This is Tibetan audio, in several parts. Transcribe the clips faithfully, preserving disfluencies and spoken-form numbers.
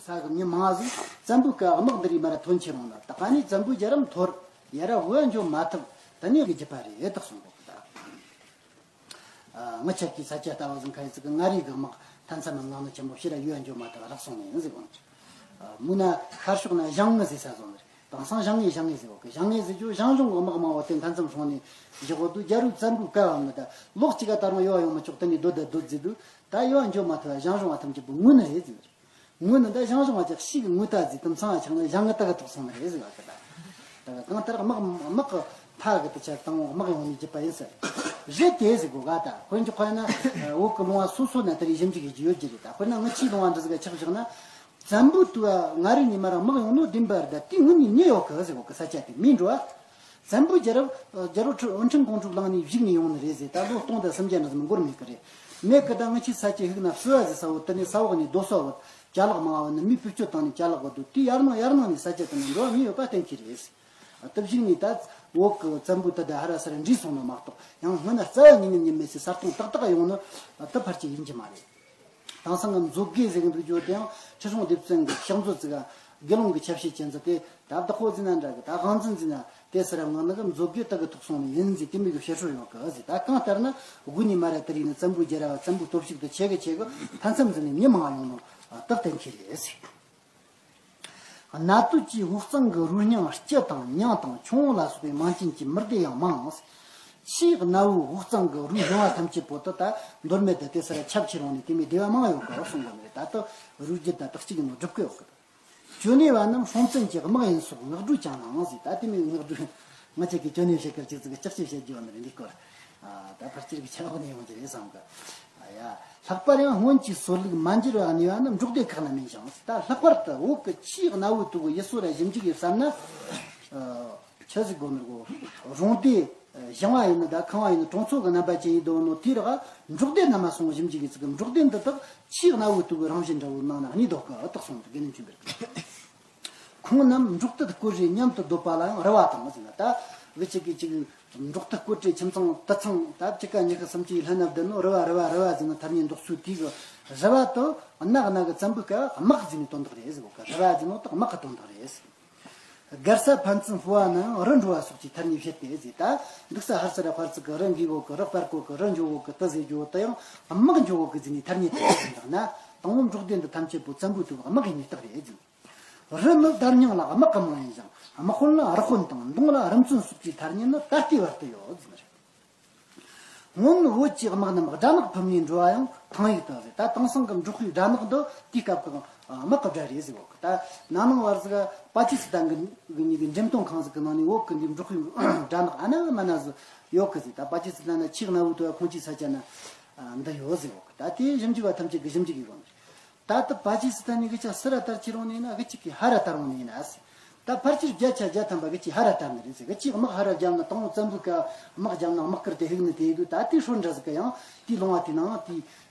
ས་གི་མྱི་མང་ཟིག་བཙན་པོའི་སྐབས་དམག་འདི་རིགས་མར་ར་ཐོན་ཁྱེར་འོང་ལ། ད་ག་ནས་བཙན་པོའི་རྒྱལ་རབས་འཐོར། ཡ་ར་བོད་འགྱོ་མ་ཐུབ། དེ་ནས་གི་རྒྱུད་པ་རེད་དག་གསུང་གོ་གི་ད། ཨ། ངི་ཆ་གི་ས་ཆ་ལྟ་བུ་ཟིག་ཁ་ཡི་ཟིག་གི་མངའ་རིས་གི་དམག་མཐའ་མཚམས་ནང་ནས་ཆེན་པོ་ཕྱིར་ར་ཡོད་འགྱོ་མ་ཐུབ་རག་སོང་ནས་ཟིག་གོ། ཨ། མུ་ན་ཤར་ཕྱོགས་ན་ཞང་ངི་ཟེར་ས་བཟོ་ནི་རེད། དེང་སང་ཞང་ངི་ཞང་ངི་ཟེར་གོ་གི། ཞང་ངི་ཟེར་རྒྱུ་ཞང་ཞུང་གི་དམག་མང་བོ་དེ་མཐའ་མཚམས་སོང་ནས་བཞག་གོ་དུས། རྒྱལ་པོ་བཙན་པོའི་སྐབས་བ་ངི་ད་ལོག་གཅིག་ག་ད་རུང་ཡོད་ཡོང་མི་ཆོག་དེ་ནས་སྡོད་ད་སྡོད་ཟེར་དུས། ད་ཡོད་འགྱོ་མ་ཐུབ་ཞང་ཞུང་བ་ཐམས་ཅད་པོ་ངུ་ནི་རེད་ཟེར་ནི་རེད། ངུ་ནི་ད་ཞང་ཞུང་བ་ཅག་ཤི་གི་ངུ་ད་ཟིག་དུམ་ཚང་བ་ཆགས་ན་ཞང་ངི་ད་གི་ཐུག་སོང་ནི་རེད་ཟེར་བ་གི་ད། ད་གི་གང་ལྟར་དམག་དམག་གི་ཕ་གི་དུ་ཆ་དང་བོ་དམག་ཡོང་ནས་རྒྱུད་པ་ཡིན་ཟེར། རེད་དེ་ཟེར་གོ་ག་ད་དཔེར་འཇོག་པ་ཡིན་ན། བོད་གི་ལུང་བ་སོ་སོ་ན་དེ་རིགས་ཞིབ་འཇུག་གི་ཡོད་ཀྱི་རེད། ད་དཔེར་ན་ངི་ཆོའི་ལུང་བ་འདི་ཟིག་ག་ཆགས་བཞག་ན། བཙན་པོའི་དུས་བ་མངའ་རིས་ནས་མར་དམག་ཡོང་ནོ་བདེན་པ་རེད། ད་དེ་ངི་ནས་ཉེ་ཡོད་གི་ཟེར་གོ་གི། ས་ཆ་དེ་མིན་འགྲོ་བ། བཙན་པོའི་རྒྱལ་རབས་རྒྱལ་པོ་ཁྲི་ཨོ་ཁྲིན་གོང་ཁྲུ་གླིང་ནས་བཞུགས་ནས་ཡོང་ནི་རེད་ཟེར། ད་ལོ་སྟོང་དང་སུམ་བརྒྱ་འདྲ་ཟིག་མི་འགོར་མེད་གི་རེད། མེད་གི། ད་ངི་ཆོའི་ས་ཆ་ཧིག་ན་བསུ་བ་ཟེར་ས་བོ་དེ་ནས་ས་འོག་ནས་རྡོ་ས་བོ་ཅ་ལག་མང་བ་ནི་མི་བེད་སྤྱོད་བཏང་ནས་ཅ་ལག་བོ་དུ་དེ་ཡར་ནང་ཡར་ནང་ནས་ས་ཆ་དེ་ནས་འགྲོ་བ་མི་ཡོད་པ་གཏན་འཁེལ་རེད། ད་བཞུགས་ནས་ད་བོད་གི་བཙན་པོ་དེ་ད་ཧ་ར་ས་ར་འདྲེས་སོང་ནོ་མ་གཏོགས། ཡང་སྔོན་ན་རྩ་བ་ཉིད་ནས་ཉིད་མེད་ཟེར་གསལ་སྟོང་ཏག་ཏག་ཡོང་ནི་དེ་ཕལ་ཆེར་ཡིན་གྱི་མ་རེད། དེང་སང་གི་མཛོད་དགེ་ཟེར་གི་འདུག་རྒྱུ་དེ་ཡང་ཁྲི་སྲོང་ལྡེ་བཙན་གི་ཕྱག་མཛོད་ཟིག་ག་དགེ་སློང་གི་ཆ་བྱད་ཅན་ཟིག་དེ་ད་བདག་པོ་ཟིན་ན་འདྲ་གི། ད་དབང་འཛིན་ཟིན་ན་དེ་ཟེར་ར་ངང་ནི་གི་མཛོད་དགེ་དག་གི་ཐུག་སོང་ནི་ཡིན་ཟེར། དེ་མོ་གི་བཤད་སྲོལ་ཡོད་གི་ཟེར། ད་གང་ལྟར་ན་དགུ་ནས་མར་ར་དེ་རིགས་ནི་བཙན་པོའི་རྒྱལ་རབས་བ་བཙན་པོའི་སྟོབས་ཤུགས་དེ་ཆེ་གི་ཆེ་གི་མཐའ་མཚམས་ཟིན་ནས་མྱི་མང་ཡོང་ནོ་དེ་གཏན་འཁེལ་རེད་ཟེར། གནའ་དུས་ཀྱི་དབུས་གཙང་གི་རུས་སྙིང་སྤྱི་དང་མྱང་དང་ཁྱུང་པོ་ལ་སོགས་པའི་མིང་ཅན་གྱི་མི་སྡེ་ཡང་མང་། ཆེས་གནའ་བོའི་དབུས་གཙང་གི་རུས་སྙིང་བ་ཐམས་ཅད་པོ་དེ་ད་མདོ་སྨད་དུ་དེ་སར་ཁྱབ་ཆེར་འོང་ནས་དེ་མོའི་སྡེ་བ་མང་ཡོད་གི་གསུང་གི་ནི་རེད། ད་ལྟ་རུས་རྒྱུད་དང་དག་གཅིག་ཡིན་ནོ་སྒྲུབ་གི་ཡོད་གི། ཅོ་ནེ་བ་རྣམས་སྲོང་བཙན་གྱི་དམག་ཡིན་སོགས་ངག་སྒྲོས་ཀྱང་གནང་ཟིག། ད་དེ་མོའི་ངག་སྒྲོས་ང་ཅག་གི་ཅོ་ནེ་བཤད་ཀར་ཅིག་ཅིག་ལྕག་ཅིག་བཤད་རྒྱུ་བ་ནི་རེད། འདི་སྐོར་ད་ཕལ་ཆེར་གི་ཆ་ལག་ནས་ཡོང་གི་རེད་བསམ་གི། ཡ། ལྷག་པར་ཡང་སྔོན་གྱི་སྲོལ་ལུགས་མ་འགྱུར་བ་གནས་པ་ནི་འབྲོག་སྡེ་ཁག་ན་མིན་ཞིང་། ད་ལྷག་པར་དུ་བོད་ཀྱི་ཆེས་གནའ་བོའི་དུས་ཀྱི་ཡུལ་སྲོལ་ལ་ཞིབ་འཇུག་ཡོད་བསམ་ན། ཆི་ཟིག་དགོས་ནི་གོ། རོང་སྡེ་ཞིང་བ་ཡིན་ནི་ད་ཁང་བ་ཡིན་ནི་གྲོང་ཚོ་གི་རྣམ་པ་ཅན་ཡིན་དོ་ནོ་དེའི་རག་འབྲོག་སྡེ་རྣམས་ལ་སོང་ཞིབ་འཇུག་ཡོད་ཚུལ་གི། འབྲོག་སྡེ་འདི་དག་ཆེས་གནའ་བོའི་དུས་ཀྱི་རང་བཞིན་འདྲ་བོའི་ནང་ན་གནས་འདུག་གི་དག་གསུངས་འདུག། དགེ་འདུན་ཆོས་འཕེལ་གྱིས། ཁོང་རྣམས་འབྲོག་སྡེ་བསྐོར་རེ་མཉམ་དུ་སྡོད་པ་ལ་ཡང་རུ་བ་དང་ཟེར་ན། ད་གི་ཅིག་གི་ཅིག་འབྲོག་སྡེ་བསྐོར་རེ་ཁྱིམ་ཚང་དུད་ཚང་ད་གཅིག་ག་གཉིས་ཀ་སུམ་ཅུ་ཡི་ལྷན་ན་བསྡད་ནོ་རུ་བ་རུ་བ་རུ་བ་ཟེར་ན་ཐ་སྙད་འདོགས་ཚུལ་དེ་གི་རུ་བ་དུ་གནའ་གནའ་གི་བཙན་པོའི་སྐབས་དམག་ཟེར་ནས་དོན་དག་རེད་ཟེར་གོ་གི། རུ་བ་ཟེར་ནོ་དག་དམག་གི་དོན་དག་རེད་ཟེར། སྒར་ས་ཕན་ཚུན་སྤོ་བ་ན་ཡང་རུ་འགྲོ་བ་སོགས་ཀྱི་ཐ་སྙད་བཤད་དེ་ཟེར། ད་འདུག་ས་ཧར་ས་ར་ཕར་ཚུགས་གི་རུ་འགི་གོ་གི། རུ་སྤར་གོ་གི། རུ་འགྱོ་གོ་གི་དུ་ཟེར་རྒྱུ་དུ་ཡང་དམག་འགྱོ་གོ་གི་ཟེར་ནས་ཐ་སྙད་དེ་ཟེར་འདུག་ན། དང་པོ་འབྲོག་སྡེ་འདི་ཐམས་ཅད་པོ་བཙན་པོའི་དུས་དམག་གི་ནུས་རྟགས་རེད་ཟེར། རུ་ནི་བརྡ་རྙིང་ལ་དམག་གི་མིང་ཡིན་ཞིང་། དམག་དཔོན་ལ་རུ་དཔོན་དང་མདུང་ལ་རུམ་བཙོན་སོགས་ཀྱི་ཐ་སྙད་ནི་ད་ལྟའི་བར་དུ་ཡོད་ཟེར་ནི་རེད། སྔོན་བོད་ཀྱི་དམག་རྣམས་སྦྲ་ནག་ཕུབ་ནས་འགྲོ་བ་ཡང་ཐང་ཡིག་དང་ཟེར། ད་དེང་སང་གི་འབྲོག་པའི་སྦྲ་ནག་འདི་དེའི་སྐབས་ཀྱི་དམག་གི་སྦྲ་རེད་ཟེར་གོ་གི། ད་ན་ནིང་བར་ཟིག་པ་ཀི་སི་ཐན་གྱི་གཉིས་ཀྱི་འགྲེམས་སྟོན་ཁང་ཟིག་གི་ནང་ནས་བོད་ཀྱི་འདི་འབྲོག་པའི་སྦྲ་ནག་ཨ་ན་མ་ན་ཟིག་ཡོད་གི་ཟེར། ད་པ་ཀི་སི་ཐན་ན་ཆེས་གནའ་བོའི་དུས་ཁོང་ཆའི་ས་ཆ་ན་འདི་ཡོད་ཟེར་གོ་གི། ད་དེ་ཞིབ་འཇུག་པ་ཐམས་ཅད་ཀྱིས་ཞིབ་འཇུག་གི་གོ་ནི། ད་ལྟ་པ་ཀི་སི་ཐན་ནས་གི་ཆ་སི་ར་དར་ཁྱེར་འོང་ནི་ཡིན་ན། གི་ཅིག་གི་ཧ་ར་དར་འོང་ནི་ཡིན་ན་ཟེར། ད་ཕལ་ཆེར་བརྒྱ་ཆ་བརྒྱ་ཐམ་པ་གི་ཅིག་ཧ་ར་དར་ནི་རེད་ཟེར། གི་ཅིག་དམག་ཧ་ར་བརྒྱབ་ན། དང་པོ་བཙན་པོའི་སྐབས་དམག་བརྒྱབ་ན་དམག་སྐུར་དེ་ཧིག་ནི་དེ་ཡིན་དུས། ད་དེའི་སྲོལ་འདྲ་ཟིག་གི་ཡང་དེའི་ལུང་བ་དེའི་ནང་དེའི་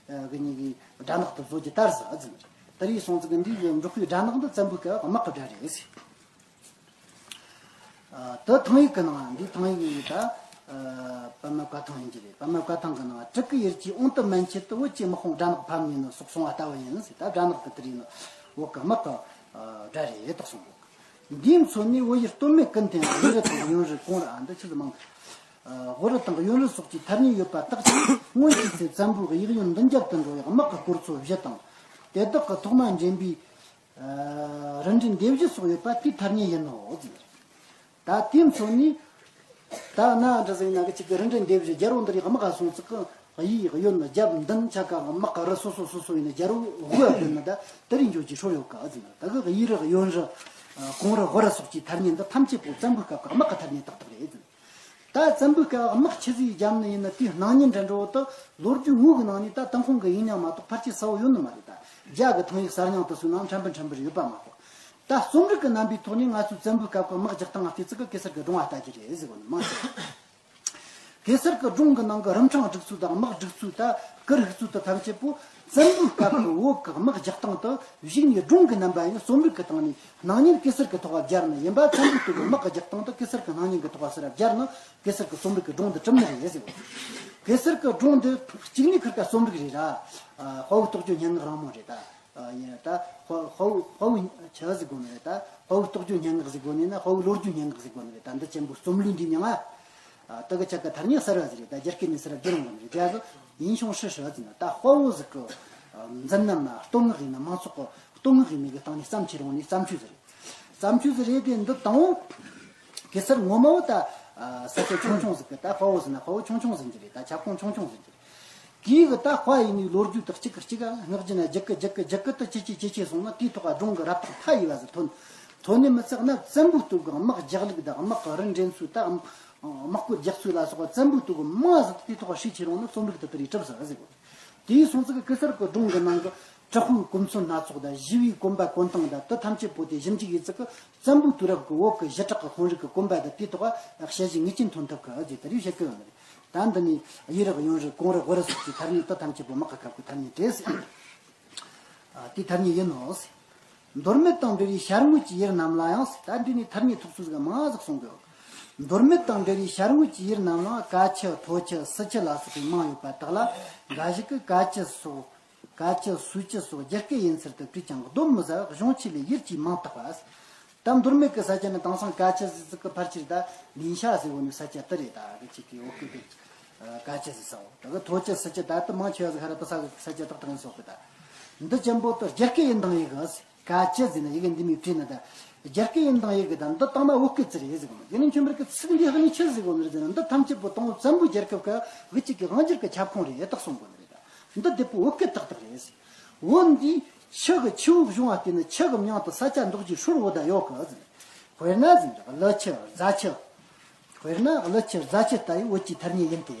གི་གཉིས་ཀྱི་སྦྲ་ནག་ཏུ་བཟོ་རྒྱུ་དར་ཟིག་ཨ་ཟིག་རེད། དེ་རིགས་སོང་ཙིག་གི་འདི་གི་འབྲོག་པའི་སྦྲ་ནག་འདི་བཙན་པོའི་སྐབས་དམག་གི་སྦྲ་རེད་ཟེར། ཨ། དེ་ཐང་ཡིག་གི་ནང་། འདི་ཐང་ཡིག་ཡིན་ད། ཨ། པདྨ་བཀའ་ཐང་ཡིན་གྱི་རེད། པདྨ་བཀའ་ཐང་གི་ནང་། སྤྲུལ་སྐུ་ཡུལ་གྱི་དབང་དུ་མན་ཆད་དུ་བོད་ཀྱི་དམག་དཔུང་སྦྲ་ནག་ཕབ་ནས་ནི་སོགས་གསུངས་པ་ལྟ་བུ་ཡིན་ཟེར། ད་སྦྲ་ནག་གི་དེ་རིགས་ནི་བོད་ཀྱི་དམག་གི་སྦྲ་རེད་དག་གསུངས་གོ། འདིའི་མཚོན་ནས་བོད་ཡུལ་སྟོད་སྨད་ཀུན་ཐེངས་ཡུན་རིང་དང་ཡུན་རིང་གོང་ར། ཨ། འདི་ཆི་ཟིག་མང་གི། ཨ། དབུ་རུ་དང་ཡོན་རུ་སོགས་ཀྱི་ཐ་སྙད་ཡོད་པ་རྟགས་ཅན། སྔོན་གྱི་ཚེ་བཙན་པོའི་གཡས་གཡོན་མདུན་རྒྱབ་ཏུ་འགྲོ་བའི་དམག་གི་སྐོར་ཚོ་བཞི་དང་། དེ་དག་གི་ཐོག་མ་འདྲེན་པའི་རུ་འདྲེན་སྡེ་བཞི་སོགས་ཡོད་པ་དེའི་ཐ་སྙད་ཡིན་ནོ་ཟེར། ད་དེའི་མཚོན་ནས་ད་ན་འདྲ་ཟིག་ཡིན་ན། གི་ཅིག་གི་རུ་འདྲེན་སྡེ་བཞི་རྒྱལ་པོ་འདི་རིགས་དམག་ག་སོང་ཙིག་གི་གཡས་གཡོན་རྒྱབ་མདུན་ཆ་ག་དམག་གི་རུ་སོ་སོ་སོ་སོ་ཡིན་ན། རྒྱལ་པོ་དབུ་བ་བསྡད་ན་ད་དེ་རིགས་འགྱོ་རྒྱུའི་སྲོལ་ཡོད་ག་ཟེར་ན། ད་གི་གཡས་རུ་གཡོན་རུ་གོང་རུ་དབུ་རུ་སོགས་ཀྱི་ཐ་སྙད་འདི་ཐམས་ཅད་པོ་བཙན་པོའི་སྐབས་ཀྱི་དམག་གི་ཐ་སྙད་ཏག་ཏག་རེད་ཟེར། ད་བཙན་པོའི་སྐབས་དམག་ཆི་ཟིག་བརྒྱབ་ནི་ཡིན་ན། དེའི་སྣང་བརྙན་འདྲ་འདྲ་བོ་དེ་ལོ་རྒྱུས་དངོས་ཀྱི་ནང་ནས་ད་ཏུན་ཧོང་གི་ཡིན་མིན་མ་གཏོགས་ཕལ་ཆེར་གསལ་བོ་ཡོད་ནི་མ་རེད། ད་རྒྱ་གི་ཐང་ཡིག་གསར་རྙིང་དེ་ཚོའི་ནང་ཕྲན་བུ་ཕྲན་བུ་རེ་ཡོད་པ་མ་གཏོགས། ད་རྩོམ་རིག་གི་རྣམ་པའི་ཐོག་ནས་ང་ཚོས་བཙན་པོའི་སྐབས་ཀྱི་དམག་རྒྱག་སྟངས་ང་བལྟས་ཙིག་གི་གེ་སར་གྱི་སྒྲུང་ང་ལྟ་རྒྱུ་རེད་ཟེར་གོ་ནི་མང་ཆེ། གེ་སར་གྱི་སྒྲུང་གི་ནང་གི་རིན་ཕྲེང་སྒྲིག་ཚུལ་དང་དམག་སྒྲིག་ཚུལ། ད་གུར་ཕུབ་ཚུལ་དེ་ཐམས་ཅད་པོ་བཙན་པོའི་སྐབས་ཀྱི་བོད་ཀྱི་དམག་རྒྱག་སྟངས་དེ་གཞུག་ནས་སྒྲུང་གི་རྣམ་པ་ཡིན། རྩོམ་རིག་གི་སྟེང་ནས་སྣང་བརྙན་གེ་སར་གྱི་ཐོག་ལ་སྦྱར་ནི་ཡིན་པ། བཙན་པོའི་དུས་ཀྱི་དམག་གི་རྒྱག་སྟངས་དེ་གེ་སར་གྱི་སྣང་བརྙན་གྱི་ཐོག་ལ་ཟེར་ར་སྦྱར་ནས་གེ་སར་གྱི་རྩོམ་རིག་གི་སྒྲུང་འདི་གྲུབ་ནི་རེད་ཟེར་བ། གེ་སར་གྱི་སྒྲུང་འདི་གཅིག་ནས་ཁིར་ཀ་རྩོམ་རིག་རེད་ར། དཔའ་བོའི་རྟོགས་བརྗོད་སྙན་ངག་རང་མོ་རེད་ད། ཡིན་ད། དཔའ་བོ་དཔའ་བོ་ཆི་ཟིག་དགོ་ནི་རེད་ད། དཔའ་བོ་རྟོགས་བརྗོད་སྙན་ངག་ཟིག་དགོ་ནི་ན་དཔའ་བོ་ལོ་རྒྱུས་སྙན་ངག་ཟིག་དགོ་ནི་རེད་ད། འདི་ཅན་པོ་རྩོམ་ལུས་འདི་མྱང་ང་། ད་གི་ཆ་ག་ཐར་ཉི་གསར་བ་ཟིག་རེད་ད། རྒྱ་སྐད་ནས་ཟེར་བ་རྒྱུ་རང་གི་ནི་རེད་ཡིན་ཤོང་ཧྲི་ཧྲི་ཟིག་ན་ད་དཔའ་བོ་ཟིག་གི་མཛད་རྣམ་ན་བསྟོད་བསྔགས་ཡིན་ན་མང་ཚོགས་གི་བསྟོད་བསྔགས་ཡིན་མི་གི་སྟེང་ནས་བརྩམས་ཆོས་རང་ནས་བརྩམས་ཆོས་ཟིག་རེད། བརྩམས་ཆོས་ཟིག་རེད་དེ། འདི་དང་པོ་གེ་སར་ངོ་མ་བོ་ད་ས་ཆ་ཆུང་ཆུང་ཟིག་གི་ད་དཔའ་བོ་ཟིག་ན་དཔའ་བོ་ཆུང་ཆུང་ཟིག་གི་རེད་ད། ཁྱབ་ཁོངས་ཆུང་ཆུང་ཟིག་གི་རེད། གིས་གི་ད་དཔའ་ཡིན་ནི་ལོ་རྒྱུས་དག་གཅིག་གི་གཅིག་ག་སྔགས་རྒྱུད་ན་རྒྱུད་གི་རྒྱུད་གི་རྒྱུད་གི་ད་ཅི་ཅི་ཅི་ཅི་སོང་ན་དེའི་ཐོག་ག་སྒྲུང་གི་རབ་ཏུ་མཐའ་ཡས་པ་ཟིག་ཐོན། ཐོན་ནི་མི་ཚད་ན་བཙན་པོའི་སྟོད་གི་དམག་རྒྱག་ལུགས་དང་དམག་གི་རི་འདྲེན་ཚུལ་དང་དམག་གི་རྒྱག་ཚུལ་ལ་སོགས་པ་བཙན་པོའི་སྟོད་གི་མང་ཟིག་དེའི་ཐོག་ག་ཧྲིལ་ཆེ་རུང་ནི་རྩོམ་རིག་ཏུ་དེ་རིགས་གྲུབ་ཟིག་ཟེར་གོ། དེའི་སོང་ཙི་གི་གེ་སར་གི་སྒྲུང་གི་ནང་གི་དྲག་པོའི་གོ་མཚོན་སྣ་ཚོགས་དང་ཞི་བའི་གོམ་པ་གོན་སྟངས་དང་དེ་ཐམས་ཅད་པོ་དེ་ཞིབ་འཇུག་ཡིན་ཙི་གི་བཙན་པོའི་དུས་རབས་ཀྱི་བོད་ཀྱི་ཞི་དྲག་གི་དཔོན་རིགས་ཀྱི་གོམ་པ་དང་དེའི་ཐོག་ག་དཔྱད་གཞི་ངེས་ཅན་ཐོན་ཐུབ་གི་ཨ་ཅེ་དེ་རིགས་བཤད་གི་ཡོད་ནི་རེད། ད་འདི་ནི་ཡི་རག་ཡོན་རི་གོང་རི་དབུ་རི་སོགས་ཀྱི་ཐ་སྙད་དེ་ཐམས་ཅད་པོ་དམག་གི་སྐབས་ཀྱི་ཐ་སྙད་རེད། ཨ་དེ་ཐ་སྙད་ཡིན་ནོ། མདོ་སྨད་དང་འབྲེལ་བའི་ཤར་ངོས་ཀྱི་ཡུལ་རྣམས་ལ་ཡང་ཟེར། ད་འདི་ནི་ཐ་སྙད་ཐོགས་ཚུལ་ཟིག་མང་ཟིག་གསུང་གི་ཡོད། མདོ་སྨད་དང་འབྲེལ་བའི་ཤར་ངོས་ཀྱི་ཡུལ་རྣམས་ལ་ཀ་ཆུ་ཐོ་ཆུ་སི་ཆུ་ལ་སོགས་པའི་མིང་ཡོད་པ་དག་ལ་འགའ་ཞིག་གིས་ཀ་ཆུ་སོགས་ཀ་ཆུ་སུ་ཆུ་སོགས་རྒྱ་སྐད་ཡིན་ཚུལ་དུ་བྲིས་ཀྱང་གདོན་མི་ཟ་བར་གཞུང་ཆེ་ལས་ཡུལ་གྱི་མིང་བཏགས་པ། ད་མདོ་སྨད་ཀྱི་ས་ཆ་ནི་དེང་སང་ཀ་ཆུ་ཟེར་ཚིག་གི་ཕལ་ཆེར་ད་ལིན་ཤ་ཟེར་བོ་ནི་ས་ཆ་དེ་རེད། ད་གི་ཅིག་གི་འོ་སྐོལ་དེ་ཀ་ཆུ་ཟེར་ས་བོ་ད་གི་ཐོ་ཆུ་སི་ཆུ་ད་དུ་མང་ཆེ་བ་ཟིག་ཧ་ར་དུ་ས་གི་ས་ཆ་ཏག་ཏག་ཡིན་སོགས་གི་ད་འདི་ཅན་པོ་དུ་རྒྱ་སྐད་ཡིན་དང་ཡི་གི་ཀ་ཆུ་ཟེར་ན་ཡི་གེ་འདི་མི་བྲིས་ན་ད་རྒྱ་སྐད་ཡིན་དང་ཡི་གེ་ད་འདི་དང་མ་འོ་སྐོལ་ཙི་རེད་ཟེར་གི་མ་ཡིན་ནི་ཁྱོད་མར་གི་ཚིག་འདི་ཧ་ནི་ཆི་ཟེར་གོ་ནི་རེད་ཟེར་ན་འདི་ཐམས་ཅད་པོ་དང་བཙན་པོའི་རྒྱལ་ཁབ་ཀ་གི་ཅིག་གི་དབང་སྒྱུར་གི་ཁྱབ་ཁོངས་རེད་ཏག་གསུང་གོ་ནི་རེད་ད། འདི་བདེ་པོ་བོད་སྐད་ཏག་ཏག་རེད། བོད་འདི་ཆུ་གི་ཆུ་བོ་གཞུང་བ་བལྟས་ན་ཆུ་གི་མྱིང་དུ་ས་ཆ་འདོགས་ཀྱི་ཧྲུལ་བོ་ད་ཡོད་གི་ཟེར། དཔེར་ན་ཟེར་ཀླུ་ཆུ་རྫ་ཆུ། དཔེར་ན་ཀླུ་ཆུ་རྫ་ཆུ་ལྟ་བུའི་བོད་ཀྱི་ཐ་སྙད་ཡིན་ཏེ།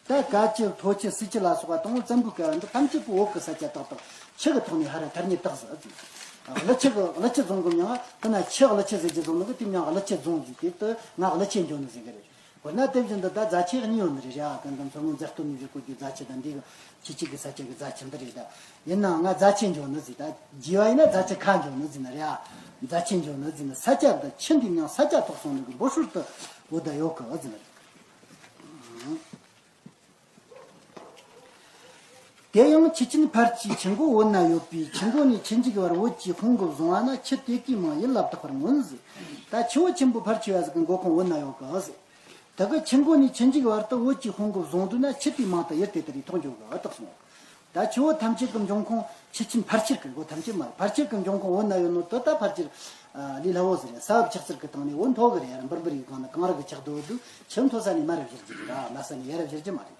ད་ཀ་ཆུ་ཐོ་ཆུ་སི་ཆུ་ལ་སོགས་པ་དང་བཙན་པོའི་སྐབས་འདི་ཐམས་ཅད་པོ་བོད་ཀྱི་ས་ཆ་ཏག་ཏག་ཆུ་གི་ཐོག་ནས་ཧ་ར་ཐ་སྙད་བཏགས་ཟེར། ཀླུ་ཆུ་གི་ཀླུ་ཆུ་རྫོང་གི་མྱིང་ང་དེ་ན་ཆུ་ཀླུ་ཆུ་ཟེར་གྱི་རྫོང་ནི་གི་དེ་མྱིང་ཀླུ་ཆུ་རྫོང་ཟེར་ཏེ་དེ་ང་ཀླུ་ཆུ་འགྱོ་ནི་ཟེར་གི་རེད། འོ་ན་དེ་བཞིན་དུ་ད་རྫ་ཆུ་གཉིས་ཡོད་ནི་རེད་ར། གང་གང་མཚོ་སྔོན་མཛད་སྟོད་ནས་བཞུགས་གོ་རྒྱུ་རྫ་ཆུ་དང་འདི་གི་ཆུ་གཅིག་གི་ས་ཆ་གི་རྫ་ཆུ་འདི་རེད་ད། ཡིན་ནའང་ང་རྫ་ཆུ་འགྱོ་ནི་ཟིག་ད་རྒྱས་པ་ཡིན་ན་རྫ་ཆུ་ཁ་འགྱོ་ནི་ཟིག་ནི་རེད་ཨ། རྫ་ཆུ་འགྱོ་ནི་ཟིག་ནི་ས་ཆ་འདི་ཆུ་འདི་མྱིང་ས་ཆ་ཐོགས་སོང་ནི་གི་འབོད་སྲོལ་དུ་བོད་ད་ཡོད་གི་ཟིག་ནི་རེད། དེ་ཡང་ཆུ་ཆེན་ཕལ་ཆེར་ཆུ་མགོ་བོད་ན་ཡོད་པས་ཆུ་མགོ་ནས་ཆུ་མཇུག་བར་བོད་ཀྱི་དཔུང་གིས་བཟུང་བ་ན་ཆུ་དེ་གའི་མིང་ཡུལ་ལ་བཏགས་པར་མངོན་ཟེར། ད་ཆུ་བོ་ཆེན་པོ་ཕལ་ཆེ་བ་ཟིག་གི་མགོ་ཁུངས་བོད་ན་ཡོད་གི་ཟེར། དེ་གི་ཆུ་མགོ་ནས་ཆུ་མཇུག་བར་དུ་བོད་ཀྱི་དཔུང་གིས་བཟུང་དུས་ན་ཆུ་དེའི་མིང་དུ་ཡུལ་དེ་དེ་རིགས་ཐོགས་འགྱོ་གི་བཏགས་སོང་། ད་ཆུ་བོ་ཐམས་ཅད་ཀྱི་འབྱུང་ཁུངས་ཆུ་ཆེན་ཕལ་ཆེར་གྱི་མགོ་ཐམས་ཅད་མ་རེད། ཕལ་ཆེར་གྱི་འབྱུང་ཁུངས་བོད་ན་ཡོད་ནོ་དེ་ད་ཕལ་ཆེར་ལས་སླ་བོ་ཟིག་རེད། ས་བབ་ཆགས་ཚུལ་གྱི་སྟེང་ནས་བོད་མཐོ་གི་རེད། ཡར་འབུར་འབུར་ཡི་སྒང་ན་གངས་རི་གི་ཆགས་སྡོད་དུས་ཆུ་མཐོ་ས་ནས་མར་ར་བཞུར་རྒྱུ་རེད་ར། དམའ་ས་ནས་ཡར་ར་བཞུར་རྒྱུ་མ་རེད།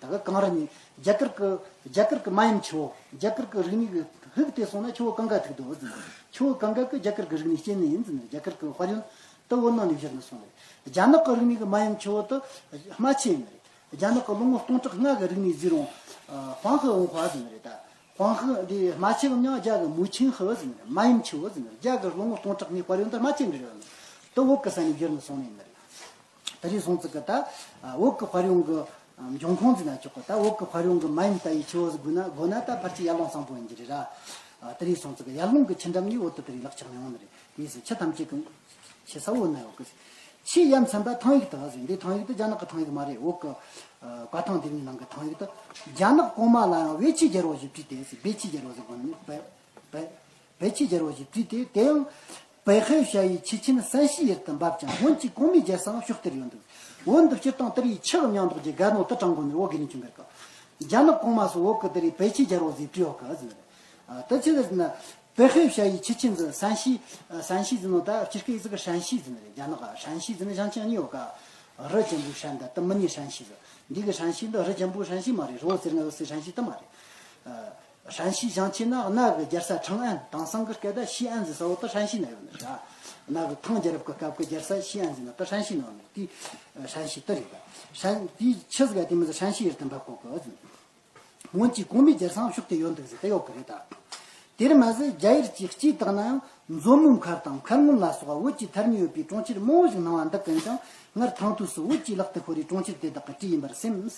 ད་ག་གངས་རི་ནས་རྒྱ་གར་གི་རྒྱ་གར་གི་མ་ཡུམ་ཆུ་བོ་རྒྱ་གར་གི་རིག་གནས་ཀྱི་ཧུག་དེ་སོང་ན་ཆུ་བོ་གངྒཱ་ཐུག་འདུག་ཟེར། ཆུ་བོ་གངྒཱ་གི་རྒྱ་གར་གི་རིག་གནས་སྐྱེས་ནི་ཡིན་ཟེར་ནས་རྒྱ་གར་གི་དཔལ་ཡོན་དུ་བོད་ནང་ནས་བཞུར་ནས་སོང་རེད། རྒྱ་ནག་གི་རིག་གནས་ཀྱི་མ་ཡུམ་ཆུ་བོ་དུ་རྨ་ཆུ་ཡིན་རེད། རྒྱ་ནག་གི་ལོ་ངོ་སྟོང་ཕྲག་ལྔ་གི་རིག་གནས་ཟེར་རུང་ཧྥང་ཧི་ཝུན་ཧྭ་ཟེར་ནི་རེད་ད། ཧྥང་ཧི་འདི་རྨ་ཆུ་གི་མྱིང་རྒྱ་གི་མུའུ་ཆིང་ཧི་ཟེར་ནི་རེད། མ་ཡུམ་ཆུ་བོ་ཟེར་ནི་རེད། རྒྱ་གི་ལོ་ངོ་སྟོང་ཕྲག་ལྔའི་དཔལ་ཡོན་དུ་རྨ་ཆུ་འབྲི་རེད། དུ་བོད་གི་ས་ནས་བཞུར་ནས་སོང་ནི་ཡིན་ནི་རེད། དེ་རིང་སོང་ཙི་གི་ད་བོད་གི་དཔལ་ཡོན་གི་འབྱུང་ཁུངས་ཟེར་ན་ཆོག་གི། ད་བོད་གི་དཔལ་ཡོན་གི་མ་ཡུམ་ལྟ་བུའི་ཆུ་བོ་ཟིག་དགོས་ན་དགོས་ན་ད་ཕལ་ཆེར་ཡར་ཀླུང་གཙང་པོ་ཡིན་གྱི་རེད་ར། དེ་རིང་སོང་ཙི་གི་ཡར་ཀླུང་གི་ཆུ་འགྲམ་ནས་བོད་དུ་དེ་རིང་ལག་ཆགས་མྱོང་ནི་རེད། དེའི་ཚེ་ཆུ་ཐམས་ཅད་ཀྱི་ཆུ་ས་བོད་ན་ཡོད་གི། ཆུའི་ཡ་མཚན་པ་ཐང་ཡིག་ཏུ་ཟེར། འདི་ཐང་ཡིག་དུ་རྒྱ་ནག་གི་ཐང་ཡིག་མ་རེད། བོད་གི་བཀའ་ཐང་འདི་གཉིས་ནང་གི་ཐང་ཡིག་ཏུ། རྒྱ་ནག་གོང་མ་ལ་ཡང་བེ་ཆུའི་རྒྱལ་པོ་ཞེས་བྲིས་ཏེ་ཟེར། བེ་ཆུའི་རྒྱལ་པོ་ཟེར་གོ་ནི་བེ་བེ་བེ་ཆུའི་རྒྱལ་པོ་ཞེས་བྲིས་ཏེ། དེ་ཡང་北黑山与七清山系ཡུལ་དུ་འབབ་ཅིང་སྔོན་གྱི་གོང་མའི་རྒྱལ་སའང་ཕྱོགས་དེར་ཡོད་འདུག། བོད་འདི་སྤྱིར་བཏང་དེ་རིང་ཆུ་གི་མྱིང་འདོགས་རྒྱུ་དགའ་ནོ་དུ་དྲང་གོ་ནི་བོད་དགེ་ལྡན་ཆོས་འགལ་གི། རྒྱ་ནག་གོང་མ་སུ་བོད་གི་དེ་རིང་北齐རྒྱལ་པོ་ཟེར་བྲིས་ཡོད་གི་ཟེར། ཨ་ད་ཆི་ཟེར་ན། 北黑山与七清ཟེར། 山系 ཨ་山系ཟེར་ནོ་ད་སྤྱིར་སྐད་ཡིག་ཟིག་གི་山系ཟེར་ནི་རེད། རྒྱ་ནག་ག་山系ཟེར་ནི་ཞང་ཆེན་གཉིས་ཡོད་ག། རི་ཆེན་པོའི་山ད་དུ་མི་ནི་山系ཟེར། འདི་གི་山系འདི་རི་ཆེན་པོའི་山系མ་རེད། རི་བོ་གསེར་རྔ་བོ་གསེར་山系དུ་མ་རེད། ཨ་山西ཞང་ཆེན་ན་གནའ་གི་རྒྱལ་ས་长安དེང་སང་གི་སྐད་ད་西安ཟེར་ས་བོ་ད་山西ན་ཡོད་ནི་རེད། གནའ་གི་ཐང་རྒྱལ་རབས་ཀྱི་སྐབས་ཀྱི་རྒྱལ་ས་西安ཟེར་ན་ད་山西ན་ཡོད་ནི་དེ་山西དུ་རེད་ད། 山དེའི་ཆི་ཟིག་ག་དེ་མི་ཟེར་山西ཡུལ་དུ་འབབ་གོ་གི་ཟེར། སྔོན་གྱི་གོང་མའི་རྒྱལ་སའང་ཕྱོགས་དེ་ཡོད་འདུག་ཟེར་དེ་ཡོད་གི་རེད་ད། དེར་མ་ཟད་རྒྱ་ཡུལ་གྱི་སྤྱིའི་དག་ན་ཡང་མཛོ་མོའི་མཁར་དང་མཁར་སྔོན་ལ་སོགས་པ་བོད་ཀྱི་ཐ་སྙད་ཡོད་པའི་གྲོང་ཁྱེར་མང་བོ་ཞིག་སྣང་བ་འདི་ཀུན་ཀྱང་སྔར་ཐང་དུས་སུ་བོད་ཀྱི་ལག་ཏུ་ཤོར་བའི་གྲོང་ཁྱེར་དེ་དག་གི་གྲས་ཡིན་པར་སེམས།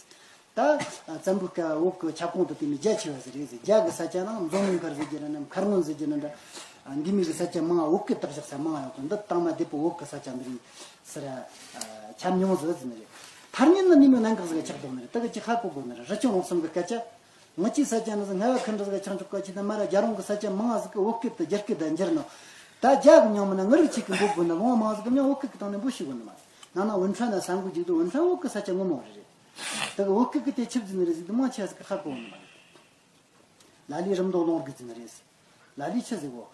ད་བཙན་པོའི་སྐབས་བོད་ཀྱི་ཁྱབ་ཁོངས་དེ་དེ་མི་རྒྱ་ཆེ་བ་ཟིག་རེད་ཟེར། རྒྱ་གི་ས་ཆ་ནང་མཛོ་མོའི་མཁར་ཟེར་རྒྱུ་རེད་ན་མཁར་སྔོན་ཟེར་རྒྱུ་རེད་ན་འདྲ། འདི་མི་གི་ས་ཆ་མང་བ་བོད་ཀྱི་བཏགས་བཞག་ས་མང་བ་ཡོད་གི། འདི་དང་མ་བདེ་པོ་བོད་ཀྱི་ས་ཆ་འདི་རེད་ཟེར། ཁྱབ་མྱོང་ཟིག་ཟེར་ནི་རེད། ཐ་སྙད་ནི་ནི་མི་གནད་འགག་ཟིག་ཆགས་འདུག་ནི་རེད། ད་གི་ཅི་ཧ་གོ་དགོས་ནི་རེད། རི་ཆུ་རླུང་གསུམ་གི་སྐད་ཆ། ང་ཅི་ས་ཆ་ནི་ཟིག་ང་བ་ཁུར་འདྲ་ཟིག་ཆང་ཆོག་ག་ཅི་ད་མ་ར་རྒྱ་རོང་གི་ས་ཆ་མང་ཟིག་གི་བོད་སྐད་དུ་རྒྱ་སྐད་དུ་འགྱུར་ནོ། ད་རྒྱ་གི་མྱང་མི་ན་ངུ་རིག་ཅིག་གི་འབོད་དགོས་ན་ལོང་བ་མང་ཟིག་གི་མྱང་བོད་སྐད་གི་སྟེང་ནས་འབོད་ཤེས་དགོས་ནི་མ་རེད། ན་ན་ཝུན་ཁྲན་ན་ས་འགུལ་ཅིག་ཏུ་ཝུན་ཁྲན་བོད་གི་ས་ཆ་ངོ་མ་རེད་རེད། ད་གི་བོད་སྐད་གི་དེ་ཆིབས་ཟིན་རེད་ཟིག་ཏུ་མང་ཆེ་ཟིག་གི་ཧ་གོ་ནི་མ་རེད། ལ་ལས་རིམ་མདོ་ལོང་རྒྱུ་ཟིན་རེད། ལ་ལས་ཆི་ཟིག་གོ།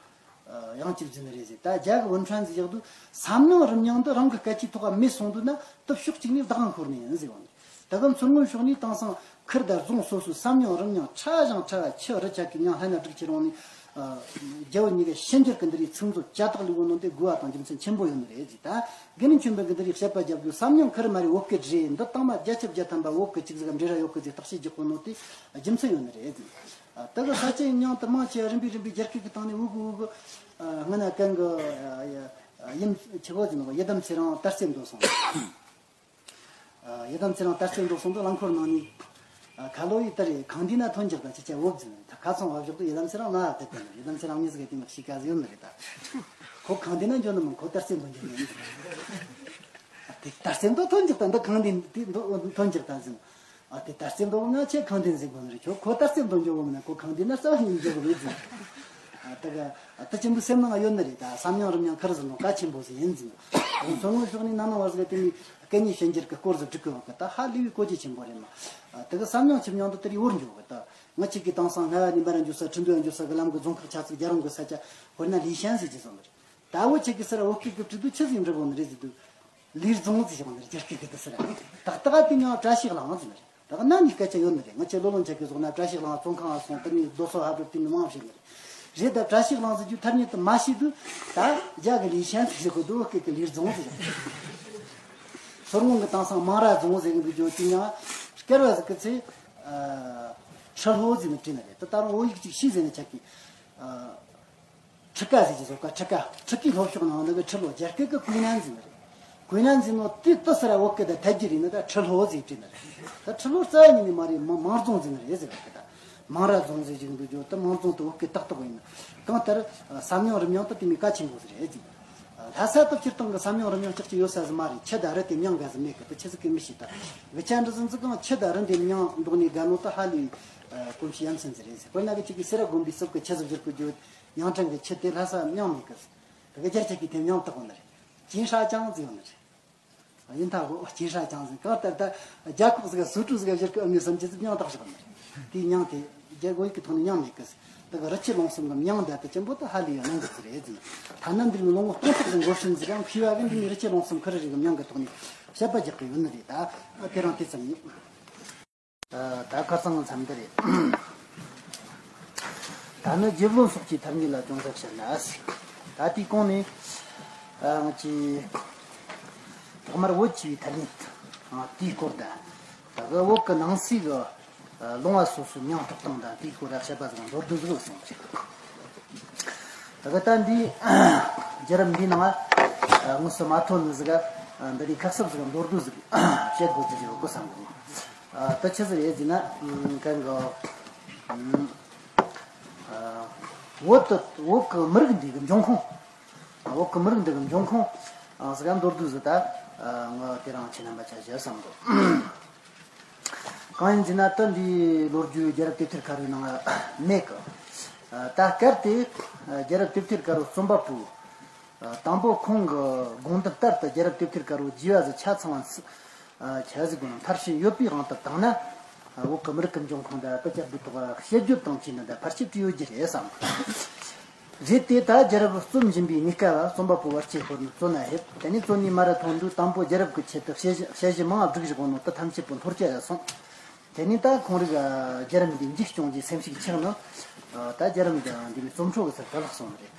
ཡང་གཅིག་ཟིན་རེད་ཟིག་ད་རྒྱ་གི་ཝུན་ཁྲན་ཟིག་ཡག་ཏུ་ས་མྱང་རིམ་མྱང་འདི་རང་གི་སྐད་ཆའི་ཐོག་ག་མེད་སོང་དུས་ན་སྟབས་ཕྱོགས་གཅིག་ནས་བདག་འཁོར་ནས་ཡིན་ཟིག་ཡོང་ནས། ད་གི་མཚོ་སྔོན་ཕྱོགས་ནས་དེང་སང་ཁུལ་དང་རྫོང་སོ་སོའི་ས་མྱང་རིམ་མྱང་ཕྲ་ཞིང་ཕྲ་བ་ཆུ་རི་ཆ་གི་མྱང་ལྷན་ན་སྒྲིག་ཆེ་རུང་ནས། རྒྱ་བོད་གཉིས་ཀའི་ཕྱི་འགྱུར་གི་འདི་རིགས་ཚིག་མཛོད་ཇ་དག་ལས་བོ་ནོ་འདི་དགོས་པ་དང་རྒྱུ་མཚན་ཆེན་པོ་ཡོད་ནི་རེད་ཟིག་ད་དགེ་འདུན་ཆོས་འཕེལ་གི་འདི་རིགས་བཤད་པ་རྒྱབ་དུས་ས་མྱང་ཁུར་མ་རེད་བོད་སྐད་རེད། འདི་དང་མ་བརྒྱ་ཆ་བརྒྱ་ཐམ་པ་བོད་སྐད་ཅིག་ཟིག་འབྲེལ་ར་ཡོད་གི་ཟིག་བརྟག་དཔྱད་རྒྱག་གོ་ནོ་དེ་རྒྱུ་མཚན་ཡོད་ནི་རེད་ཟིག་ད་གི་ས་ཆའི་མྱང་དུ་མང་ཆེ་རིམ་པས་རིམ་པས་རྒྱ་སྐད་གི་སྟེང་ནས་འུ་གི་འུ་གི་སྔ་ན་གན་གི་ཡིན་ཆི་གོ་ཟིན་ནོ་ཡི་དམ་ཚེ་རིང་དར་རྩེ་འགྲོ་སོང་། ཡི་དམ་ཚེ་རིང་དར་རྩེ་འགྲོ་སོང་དུ་རླངས་འཁོར་ནང་ནས་ཁ་ལོ་ཡི་ལྟར་རེད། གང་དུས་ན་ཐོན་འཇག་དང་ཅི་བྱ་བོབ་ཟིན་ནས་ད་ཁ་ཚང་བབ་ཞོག་ཏུ་ཡི་དམ་ཚེ་རིང་ན་དེ་ལྟ་ནས་ཡི་དམ་ཚེ་རིང་མི་ཟིག་གི་དེ་མ་ཤི་ཀ་ཟི་ཡོད་ནི་རེད་ད། ཁོ་གང་དུས་ན་འཇོན་ནི་མིན་ཁོ་དར་རྩེ་འགྲོ་འཇོན་ནི་ཡིན། དེ་དར་རྩེ་འགྲོ་ཐོན་འཇག་དང་འདི་གང་དུས་འདི་འགྲོ་ཐོན་འཇག་དང་ཟིན། ཨ་དེ་དར་རྩེ་འགྲོ་ང་ཆེ་གང་དུས་ཟིན་དགོས་ནི་རེད། ཁྱོད་ཁོ་དར་རྩེ་འགྲོ་འཇོག་གོ་མིན་ན་ཁོ་གང་དུས་ན་རྩ་བ་ཉིད་འཇོག་གི་མེད་ཟིན། ཨ་ད་ག་ཨ་ད་ཅི་འདུག་སེམས་ནང་ཡོད་ནི་རེད་ད། ས་མྱང་རིམ་མྱང་ཁར་ཟིན་ནོ་གལ་ཆེན་པོ་ཟིན་ཡིན་ཟིན། ཨོ་མཚོ་སྔོན་ཕྱོགས་ནས་ན་ན་བར་ཟིག་དེ་ནི་སྐད་གཉིས་ཕྱི་འགྱུར་གྱི་སྐོར་ཟིག་སྒྲིག་གི་ཡོད་གི་ད་ཧ་ལས་པའི་གོ་རྒྱུ་ཆེན་པོ་རེད་མ། ཨ་དེ་གི་ས་མྱང་ཆིབས་མྱང་དུ་དེ་རིགས་བོར་འཇོག་གི་ད། ང་གཅིག་གིས་དེང་སང་སྔ་བ་ནས་འབར་འཇུ་ས་ཁྲིན་ཏུའུ་འཇུ་ས་གི་ལམ་གི་རྫོང་ཁག་ཆ་ཚིག་རྒྱ་རོང་གི་ས་ཆ་ཧོར་ན་ལི་ཤན་ཟེར་གྱི་སོང་ནི་རེད། ད་བོད་ཆེ་གི་སར་བོད་སྐད་ཀྱི་བྲིས་དུས་ཆི་ཟིག་འབྲི་དགོས་ནི་རེད་ཟེར་དུས། ལུས་རྫོང་ཟེར་བྱུང་ནི་རེད་རྒྱ་སྐད་ཀྱི་དུ་སར། ཏག་ཏག་དེ་ཉག་བཀྲ་ཤིས་གླིང་ཟེར་ནི་རེད། ད་ག་ན་ནི་སྐད་ཆ་ཡོད་ནི་རེད། ང་ཆེ་ལོ་ལོན་ཆ་གི་ཟོག་ན་བཀྲ་ཤིས་གླིང་བཙོན་ཁང་ང་སོང་དེ་ནི་རྡོ་སོལ་ཧབ་རུབ་དེ་ནི་མང་བཤད་ནི་རེད། རེད་ད་བཀྲ་ཤིས་གླིང་ཟེར་རྒྱུ་ཐ་སྙད་དུ་མ་ཤེས་དུས། ད་རྒྱ་གི་ལི་ཤན་ཟེར་གི་འདུག་སྐད་ཀྱི་ལུས་རྫོང་ཟེར། མཚོ་སྔོན་གི་དེང་སང་མང་ར་རྫོང་ཟེར་གི་འདུག་རྒྱུ་དེ་ཉག་སྐལ་བ་ཟིག་གི་ཚེ། ཁྲི་ལྷོ་ཟེར་ནི་བྲིས་ནི་རེད། ད་ད་རུང་བོད་ཡིག་ཅིག་ཤེས་ཟེར་ནི་ཆ་གི་ཁྲི་ཀ་ཟེར་གྱི་བཟོ་ཀ་ཁྲི་ཀ་ཁྲི་ཀའི་ལྷོ་ཕྱོགས་ནང་ནི་གི་ཁྲི་ལྷོ་རྒྱ་སྐད་ཀྱི་ཀུའི་ནན་ཟེར་ནི་རེད། ཀུའི་ནན་ཟེར་ནོ་དེ་ཏི་སི་ར་བོད་སྐད་དང་ཐད་ཀྱི་རེད་ནི་ད་ཁྲི་ལྷོ་ཟེར་བྲིས་ནི་རེད། ད་ཁྲི་ལྷོ་རྩ་བ་ཉིད་ནས་མ་རེད། མ་མང་རྫོང་ཟེར་ནི་རེད་ཟེར་བ་གི་ད། མང་ར་རྫོང་ཟེར་གྱི་འདུག་རྒྱུ་ད་མང་རྫོང་དུ་བོད་སྐད་ཏག་ཏག་ཡིན་ནི། གང་ལྟར་ས་མྱང་རིམ་མྱང་ད་དེ་མི་གལ་ཆེན་པོ་ཟིག་རེད་ཟེར། ལྷ་ས་དང་སྤྱིར་བཏང་གི་ས་མྱང་རིམ་མྱང་ལྕགས་ཀྱི་ཡོད་ས་ཟིག་མ་རེད། ཆུ་དང་རི་དེ་མྱང་ག་ཟིག་མེད་གི་ད་ཆི་ཟིག་གི་མི་ཤེས་ད། དགུ་ཆ་འདྲི་ཟིན་ཟིག་གང་ཆུ་དང་རི་འདི་མྱང་འདུག་ནི་དགའ་ནོ་ད་ཧ་ལས་གོམས་གཤིས་ཡ་མཚན་ཟིག་རེད་ཟེར། དཔེར་ན་གི་ཅིག་གི་སེ་ར་དགོན་པའི་སྲུབས་ཀྱི་ཆུ་ཟིག་བཞུར་གི་རྒྱུ། ཡང་ཁྲང་གི་ཆུ་དེ་ལྷ་ས་མྱང་མེད་གི་ཟེར། དེ་གི་རྒྱ་ཆ་གི་དེ་མྱང་བཏགས་གོ་ནི་རེད། ཅིན་ཧྲ་ཅང་ཟེར་ཡོང་ནི་རེད། ཡིན་ད་གོ་ཅིན་ཧྲ་ཅང་ཟེར་གང་ལྟར་ད་རྒྱ་ཁོག་ཟིག་སུ་ཀྲུ་ཟིག་བཞུར་གི་ཨ་མི་སམ་ཅི་ཟིག་མྱང་བཏགས་ཤོག་ནི་རེད། དེའི་མྱང་དེ་རྒྱ་གོ་ཡིག་གི་ཐོག་ནས་མྱང་མེད་གི་ཟེར། དེ་གི་རི་ཆུ་ལུང་གསུམ་གི་མྱང་འདི་ད་ཅན་པོ་ད་ཧ་ལས་ཡོད་ནང་གི་ཟིག་རེད་ཟེར། ཐ་ན་འདིར་མི་ལོ་ངོ་སྟོང་ཕྲག་གི་འགོ་ཤིན་ཟིག་གམ་ཤི་བ་གི་འདི་མི་རི་ཆུ་ལུང་གསུམ་ཁུ་རི་རི་གི་མྱང་གི་ཐོག་ནས་བཤད་པ་རྒྱག་གི་ཡོད་ནི་རེད། ད་དེ་རང་དེ་ཙམ་ཡིན། ད་ཁ་སང་མཚམས་འདི་རེད། ད་ནི་རྗེ་བློན་སོགས་ཀྱི་ཐ་སྙད་ལ་ཅུང་ཟད་བཤད་ན་ཟིག་ད་དེའི་གོང་ནས་ང་ཅི་ཐོག་མར་བོད་ཅེས་པའི་ཐ་སྙད་དེའི་སྐོར་དང་། ད་གི་བོད་ཀྱི་ནང་གསེས་ཀྱི་ལུང་བ་སོ་སོའི་མྱིང་ཐོགས་སྟངས་དང་དེའི་སྐོར་ལ་བཤད་པ་ཟིག་མདོར་བསྡུས་ཟིག་གསུངས་ཏེ། ད་གི་ད་འདི་རྒྱལ་རབས་འདིའི་ནང་དངོས་སུ་མ་ཐོན་ནི་ཟིག་འདི་ནི་ཁ་གསབ་ཟིག་མདོར་བསྡུས་ཟིག་བཤད་དགོས་ཀྱི་ཡོད་དགོས་བསམ་གི། ད་ཆི་ཟིག་རེད་ཟེར་ན་གན་གི་བོད་དུ་བོད་ཀྱི་མི་རིགས་འདི་གི་འབྱུང་ཁུངས། བོད་ཀྱི་མི་རིགས་འདི་གི་འབྱུང་ཁུངས་ཟིག་མདོར་བསྡུས་ཟིག་ད་ངོ་དེ་རང་ཁྱེད་རྣམ་པ་ཆ་བཞག་བསམ་གི། གང་ཡིན་ཟེར་ན་ད་འདིའི་ལོ་རྒྱུས་རྒྱལ་རབས་དེབ་ཐེར་དཀར་པོའི་ནང་མེད་གི། ད་སྐབས་དེ་རྒྱལ་རབས་དེབ་ཐེར་དཀར་པོ་རྩོམ་པ་པོ་དང་པོ་ཁོང་གི་དགོངས་དོན་ལྟར་དུ་རྒྱལ་རབས་དེབ་ཐེར་དཀར་པོ་རྒྱས་པ་ཟིག་ཆ་ཚང་བ་ཆ་ཟིག་དགོངས་མཐར་ཕྱིན་ཡོད་པའི་དབང་དུ་བཏང་ན། བོད་ཀྱི་མི་རིགས་ཀྱི་འབྱུང་ཁུངས་དང་དཔེ་ཆ་འདི་ཐོག་བཤད་རྒྱུ་དང་བཅས་ནི་འདི་ཕལ་ཆེར་བྲིས་ཡོད་རྒྱུ་རེད་བསམ། རེད་དེ་ད་རྒྱལ་རབས་རྩོམ་བཞིན་པའི་གནས་སྐབས་རྩོམ་པ་པོ་བར་ཆད་ཤོར་ནས་བཙོན་ན་ཕེབས། དེ་ནས་བཙོན་ནས་མ་ར་ཐོན་དུས་དང་པོ་རྒྱལ་རབས་ཀྱི་ཆེད་དུ་དཔྱད་གཞི་དཔྱད་གཞི་མང་བ་བསྒྲིགས་བཞག་ནོ་དེ་ཐམས་ཅད་པོ་འཐོར་བཅད་ལ་སོང་། དེ་ནས་ད་ཁོང་རིགས་རྒྱལ་རབས་འདི་མཇུག་སྐྱོང་རྒྱུའི་སེམས་ཤུགས་ཆག་ནས་ད་རྒྱལ་རབས་འདི་འདི་ནས་རྩོམ་འཕྲོ་གི་སར་ག་ལྷག་སོང་བ་རེད།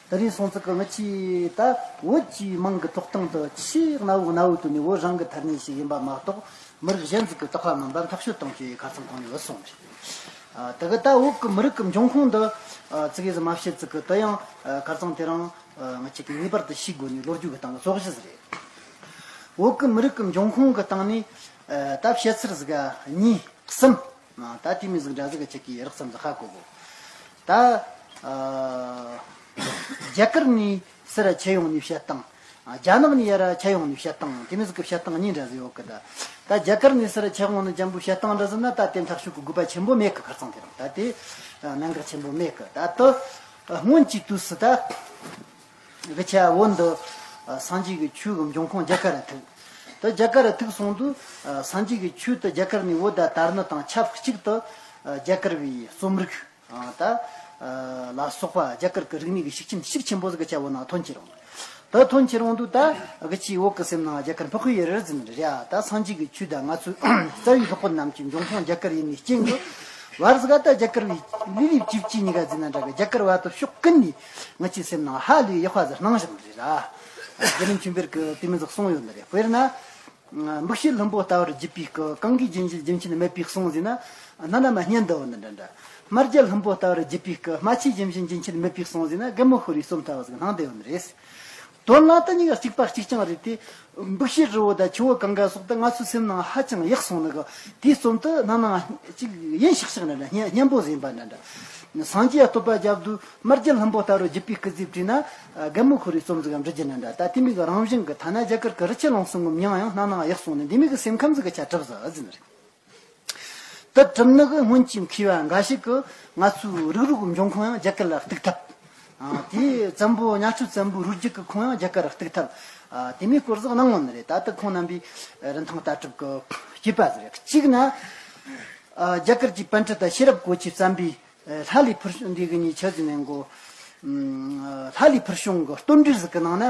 དེ་རིང་སོང་ཙི་གི་ངི་ཆི་ད་བོད་ཀྱི་མིང་གི་ཐོག་སྟེང་དུ་ཆེས་གནའ་བོ་གནའ་བོ་དུ་ནས་བོད་རང་གི་ཐ་སྙད་ཞིག་ཡིན་པ་མ་གཏོགས་མི་རིགས་གཞན་ཟིག་གི་བཏགས་པ་མིན་པ་འཐབ་རྩོད་གཏོང་རྒྱུའི་ཁ་སང་གོང་ནས་བུད་སོང་རེད། ཨ་དེ་གི་ད་བོད་ཀྱི་མི་རིགས་ཀྱི་འབྱུང་ཁུངས་འདི་ཨ་ཙི་གེ་ཟིག་མ་བཤད་ཙི་གི་དེ་ཡང་ཨ་ཁ་སང་དེ་རིང་ཨ་ངི་ཆི་གི་ངེས་པར་དུ་ཤེས་དགོས་ནི་ལོ་རྒྱུས་ཀྱི་སྟེང་གི་ཚོགས་གཞི་ཟིག་རེད། བོད་ཀྱི་མི་རིགས་ཀྱི་འབྱུང་ཁུངས་ཀྱི་སྟེང་ནས་ཨ་ད་བཤད་ཚུལ་ཟིག་གཉིས་གསུམ། ད་དེ་མི་ཟིག་འདྲ་ཟིག་གི་ཆེད་ཀྱི་རགས་ཙམ་ཟིག་ཧ་གོ་གོ། ད་ཨ་རྒྱ་གར་ནས་སི་ར་ཆེ་ཡོང་ནས་བཤད་སྟངས། རྒྱ་ནག་ནས་ཡར་ཁྱེར་ཡོང་ནི་བཤད་སྟངས་དེ་མོ་ཟིག་གི་བཤད་སྟངས་གཉིས་འདྲ་ཟིག་ཡོད་གི། ད་ད་རྒྱ་གར་ནས་སར་ཁྱེར་ཡོང་ནི་ཅན་པོ་བཤད་སྟངས་འདྲ་ཟིག་ན་ད་དེ་ཐག་གཅོད་གི་དགོས་པ་ཆེན་པོ་མེད་གི། ཁར་སང་དེ་རིང་ད་དེ་གནད་འགག་ཆེན་པོ་མེད་གི། ད་དུ་སྔོན་གྱི་དུས་སུ་ད་གི་ཆ་བོད་འདི་སངས་རྒྱས་ཀྱི་ཆོས་ཀྱི་འབྱུང་ཁུངས་རྒྱ་གར་ར་ཐུག་ད་རྒྱ་གར་ར་ཐུག་སོང་དུས་སངས་རྒྱས་ཀྱི་ཆོས་དེ་རྒྱ་གར་ནས་བོད་ད་དར་ནི་དང་ཆབས་ཅིག་ཏུ་རྒྱ་གར་བའི་རྩོམ་རིག་ད་ལ་སོགས་པ་རྒྱ་གར་གྱི་རིག་གནས་ཀྱི་ཤུགས་རྐྱེན་ཤུགས་ཆེན་པོ་ཟིག་གི་ཆ་བོ་ནང་ཐོན་ཁྱེར་འོང་། ད་ཐོན་ཁྱེར་འོང་དུས་ད་གི་ཆི་བོད་གི་སེམས་ནང་རྒྱ་གར་འཕགས་པའི་ཡུལ་རེད་ཟེར་ནི་རེད་ཡ། ད་སངས་རྒྱས་ཀྱི་ཆོས་དང་ང་ཚོའི་རྩ་བའི་སློབ་དཔོན་རྣམས་ཀྱི་འབྱུང་ཁུངས་རྒྱ་གར་ཡིན་ནི་རྐྱེན་གྱིས་བར་ཟིག་ག་ད་རྒྱ་གར་བའི་ལུས་ལུས་ཅིབ་ཅི་ཉི་ག་ཟེར་ན་འདྲ་གི་རྒྱ་གར་བ་དུ་ཕྱོགས་ཀུན་ནས་ང་ཆའི་སེམས་ནང་ཧ་ལས་ཡག་པ་ཟིག་སྣང་བཞག་ནི་རེད་ར། རྒྱ་རིམ་ཆོས་འཕེལ་གྱི་དེ་མོ་ཟིག་གསུངས་ཡོད་ནི་རེད། དཔེར་ན། འབུག་ཤེལ་ལྷུན་པོ་ལྟ་བུར་བརྒྱུད་པའི་སྐུ། གང་གིས་རྒྱུན་ཆད་རྒྱུན་ཆད་མེད་པའི་གསུང་ཟེར་ན་སྣ་ནམ་སྙན་དུ་འོང་ནི་འདྲ་འདྲ། སྨྲ་རྒྱལ་ལྷུན་པོ་ལྟ་བུར་བརྒྱུད་པའི་སྐུ། སྨྲ་ཆོས་རྒྱུན་ཆད་རྒྱུན་ཆད་མེད་པའི་གསུང་ཟེར་ན་རྒན་མོ་ཤོར་བའི་རྩོམ་ལྟ་བུ་ཟིག་སྣང་དུ་འོང་ནི་རེད། དོན་ལ་དེ་གཉིས་ཀ་གཅིག་པ་གཅིག་རྐྱང་རེད་དེ། འབུག་ཤེལ་རི་བོ་དང་ཆུ་བོ་གངྒཱ་སོགས་དེ་ང་ཚོའི་སེམས་ནང་ཧ་ཅང་ཡག་སོང་ནི་གི་དེའི་རྩོམ་དུ་སྣ་ནམ་གཅིག་ཡིན་ཤག་ཤག་འདྲ་འདྲ་སྙན་སྙན་པོ་ཟིག་ཡིན་པ་འདྲ་འདྲ། སངས་རྒྱས་བསྟོད་པ་རྒྱབ་དུས་སྨྲ་རྒྱལ་ལྷུན་པོ་ལྟ་བུར་བརྒྱུད་པའི་སྐུ་ཟེར་བྲིས་ན། རྒན་མོ་ཤོར་བའི་རྩོམ་ཟིག་གམ་འབྲི་རྒྱུ་ན་འདྲ། ད་དེ་མོ་གི་རང་བཞིན་གི་ཐ་ན་རྒྱ་གར་གི་རི་ཆུ་ལུང་གསུམ་གི་མིང་ཡང་སྣ་ནམ་ཡག་སོང་ནི་འདི་མོ་གི་སེམས་ཁམས་ཟིག་གི་ཆ་གྲུབ་ཟིག་ཟེར་ནི་རེད། དེ་གྲུབ་ནི་གི་སྔོན་གྱི་མཁས་པ་འགའ་ཞིག་གིས་ང་ཚོའི་རིགས་རུས་ཀྱི་འབྱུང་ཁུངས་ཡང་རྒྱ་གར་ལ་གཏུག་ཐབས། ཨ། དེའི་བཙན་པོ་གཉའ་ཁྲི་བཙན་པོའི་རུས་རྒྱུད་ཀྱི་ཁུངས་ཡང་རྒྱ་གར་ལ་གཏུག་ཐབས། ཨ། དེ་མོའི་སྐོར་ཟིག་གནང་ངོ་ནི་རེད། ད་ལྟ་ཁོང་རྣམ་པའི་རིན་ཐང་ལྟ་གྲུབ་ཀྱི་དཔྱད་པ་ཟིག་རེད། གཅིག་ན། ཨ། རྒྱ་གར་གྱི་པཎ་ཌི་ཏ་ཤེས་རབ་གོ་ཆའི་བརྩམས་པའི་ལྷ་ལས་ཕུལ་བྱུང་འདི་གི་ཉེ་ཆར་ཟིན་ནས་འགོ། ལྷ་ལས་ཕུལ་བྱུང་གི་བསྟོད་འགྲེལ་ཟིག་གི་ནང་ན།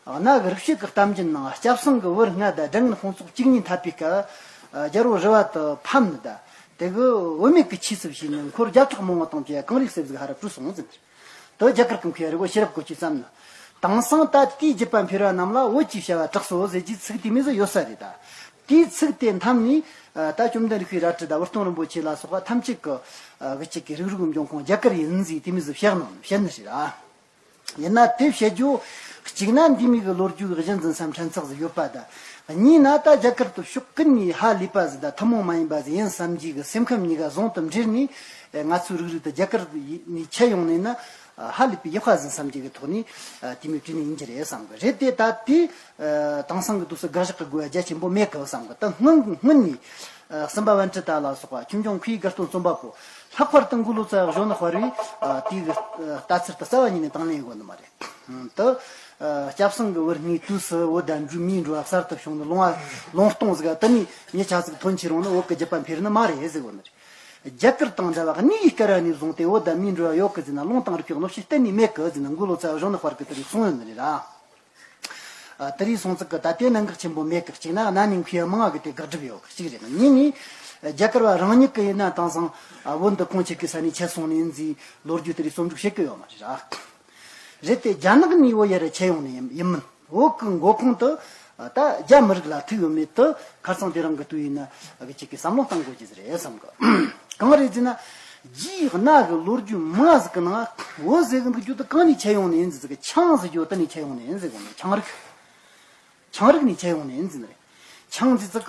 གནའ་གི་རིག་བྱེད་ཀྱི་གཏམ་རྒྱུད་ནང་སྐྱབས་སེང་གི་བུ་ལྔ་དང་དགྲ་ངན་དཔུང་ཚོགས་བཅུ་གཉིས་འཐབ་པའི་སྐབས། རྒྱལ་པོ་རི་བ་དུ་ཕམ་ནི་དང་། དེ་གི་བུད་མེད་ཀྱི་ཆོས་སུ་བྱས་ནས་འཁོར་བརྒྱ་ཕྲག་མང་བོ་དང་བཅས་གངས་རིའི་གསེབ་ཟིག་ཧ་ར་བྲོས་སོང་ཟིན། དུ་རྒྱ་གར་གི་མཁས་པ་རི་བོ་ཤེས་རབ་གོ་ཆའི་བརྩམས་ནི། དེང་སང་ད་དེའི་བརྒྱུད་པ་འཕེལ་བ་རྣམས་ལ་བོད་ཀྱི་བྱ་བ་གྲགས་སོ་ཟེར་རྒྱུའི་ཚིག་དེ་མོ་ཟིག་ཡོད་ས་རེད་ད། དེའི་ཚིག་དེ་འཐམ་ནས། ད་བཅོམ་ལྡན་རིག་པའི་རལ་གྲི་དང་བུ་སྟོན་རིན་པོ་ཆེ་ལ་སོགས་པ་ཐམས་ཅད་ཀྱི་གི་ཅིག་གི་རིགས་རུས་འབྱུང་ཁུངས་རྒྱ་གར་ཡིན་ཟེར་དེ་མོ་ཟིག་བཤད་ནོ་བཤད་ནི་རེད་ཨ། ཡིན་ན་དེ་བཤད་རྒྱུ། གཅིག་ན་འདི་མོ་གི་ལོ་རྒྱུས་གཞི་འཛིན་ས་ཕྲན་ཚེགས་ཟིག་ཡོད་པ་དང་། གཉིས་ན་ད་རྒྱ་གར་དུ་ཕྱོགས་ཀུན་ནས་ཧ་ལས་པ་ཟིག་དང་ཐུན་མོང་མ་ཡིན་པ་ཟིག་ཡིན་བསམ་རྒྱུ་གི་སེམས་ཁམས་གཉིས་ཀ་ཟུང་དུ་འབྲེལ་ནས། ང་ཚོའི་རིགས་རུས་དེ་རྒྱ་གར་ནས་ཁྱེར་ཡོང་ནས་ན། ཧ་ལས་པའི་ཡག་པ་ཟིག་བསམ་རྒྱུ་གི་ཐོག་ནས། དེ་མོ་བྲིས་ནི་ཡིན་རྒྱུ་རེད་བསམ་གི་རེད་དེ། ད་དེ་དེང་སང་གི་དུས་སུ་དགག་བཞག་གི་དགོས་པ་རྒྱ་ཆེན་པོ་མེད་གི་བསམ་གི། ད་སྔོན་སྔོན་ནས། སུམ་པ་པཎྜི་ཏ་ལ་སོགས་པ་ཆོས་འབྱུང་ཁུ་བའི་དགའ་སྟོན་རྩོམ་པ་པོ་ལྷག་པར་དུ་མགོ་ལོག་ཚ་བ་གཞོན་ནུ་དཔལ་བས་དེའི་ལྟ་ཚུལ་དུ་རྩ་བ་ཉིད་ནས་དང་ལེན་དགོས་ནི་མ་རེད། དུ་སྐྱབས་སེང་གི་བུ་ལྔའི་དུས་སུ་བོད་ད་འགྲོས་མིའི་འགྲོ་བ་གསར་དུ་བྱུང་ནི་ལུང་བ་ལུང་སྟོང་ཟིག་ག་དུ་ནས་ཉེ་ཆར་ཟིག་ཐོན་ཁྱེར་འོང་ནི་བོད་ཀྱི་རྒྱུད་པ་འཕེལ་ནི་མ་རེད་ཟེར་གོ་ནི་རེད། རྒྱ་གར་དང་འདྲ་བ་གནས་ཡུལ་ག་ར་ནས་བཟུང་སྟེ་བོད་ད་མིའི་འགྲོ་བ་ཡོད་གི་ཟེར་ན་ལུང་དང་རིགས་པའི་གནོད་བྱེད་གཏན་ནས་མེད་གི་ཟེར་ན་མགོ་ལོག་ཚ་བ་གཞོན་ནུ་དཔལ་གི་དེ་རིགས་གསུང་ཡོད་ནི་རེད་ར། ཨ། དེ་རིགས་སོང་ཙིག་གི་ད་ལྟའི་གནད་འགག་ཆེན་པོ་མེད་གི། གཅིག་ན་གནའ་ནས་མཁས་པ་མང་ང་གི་དེ་དགག་སྒྲུབ་ཡོད་གི་གཅིག་རེད། གཉིས་ནས་རྒྱ་གར་བ་རང་ཉིད་ཀྱི་ཡིན་ན་དེང་སང་བོད་འདི་ཁོང་ཆ་གི་ས་ནས་ཁྱེར་སོང་ནས་ཡིན་ཟེར་ལོ་རྒྱུས་དེ་རིགས་རྩོམ་སྒྲིག་བྱེད་གི་ཡོད་མ་རེད་ར། རེད་དེ་རྒྱ་ནག་ནས་བོད་ཡར་ཁྱེར་ཡོང་ནི་ཡིན་ཡིན་མིན་བོད་ཀྱི་མགོ་ཁུངས་དུ་ད་རྒྱ་མི་རིགས་ལ་ཐུག་ཡོད་མེད་དུ་ཁར་སང་དེ་རིང་གི་དུས་ཡིན་ན་གི་ཅིག་གི་བསམ་བློ་གཏང་དགོས་ཀྱི་རེད་བསམ་གི། གང་རེད་ཟེར་ན། རྒྱའི་གནའ་གི་ལོ་རྒྱུས་མང་ཟིག་གི་ནང་བོད་ཟེར་གི་འདུག་རྒྱུ་དེ་གང་ནས་ཁྱེར་ཡོང་ནི་ཡིན་ཟེར་གི། ཆའང་ཟེར་རྒྱུ་དེ་ནས་ཁྱེར་ཡོང་ནི་ཡིན་ཟེར་གོ་ནི། ཆའང་རིགས། ཆའང་རིགས་ནས་ཁྱེར་ཡོང་ནི་ཡིན་ཟེར་ནི་རེད། ཆའང་ཟེར་ཙི་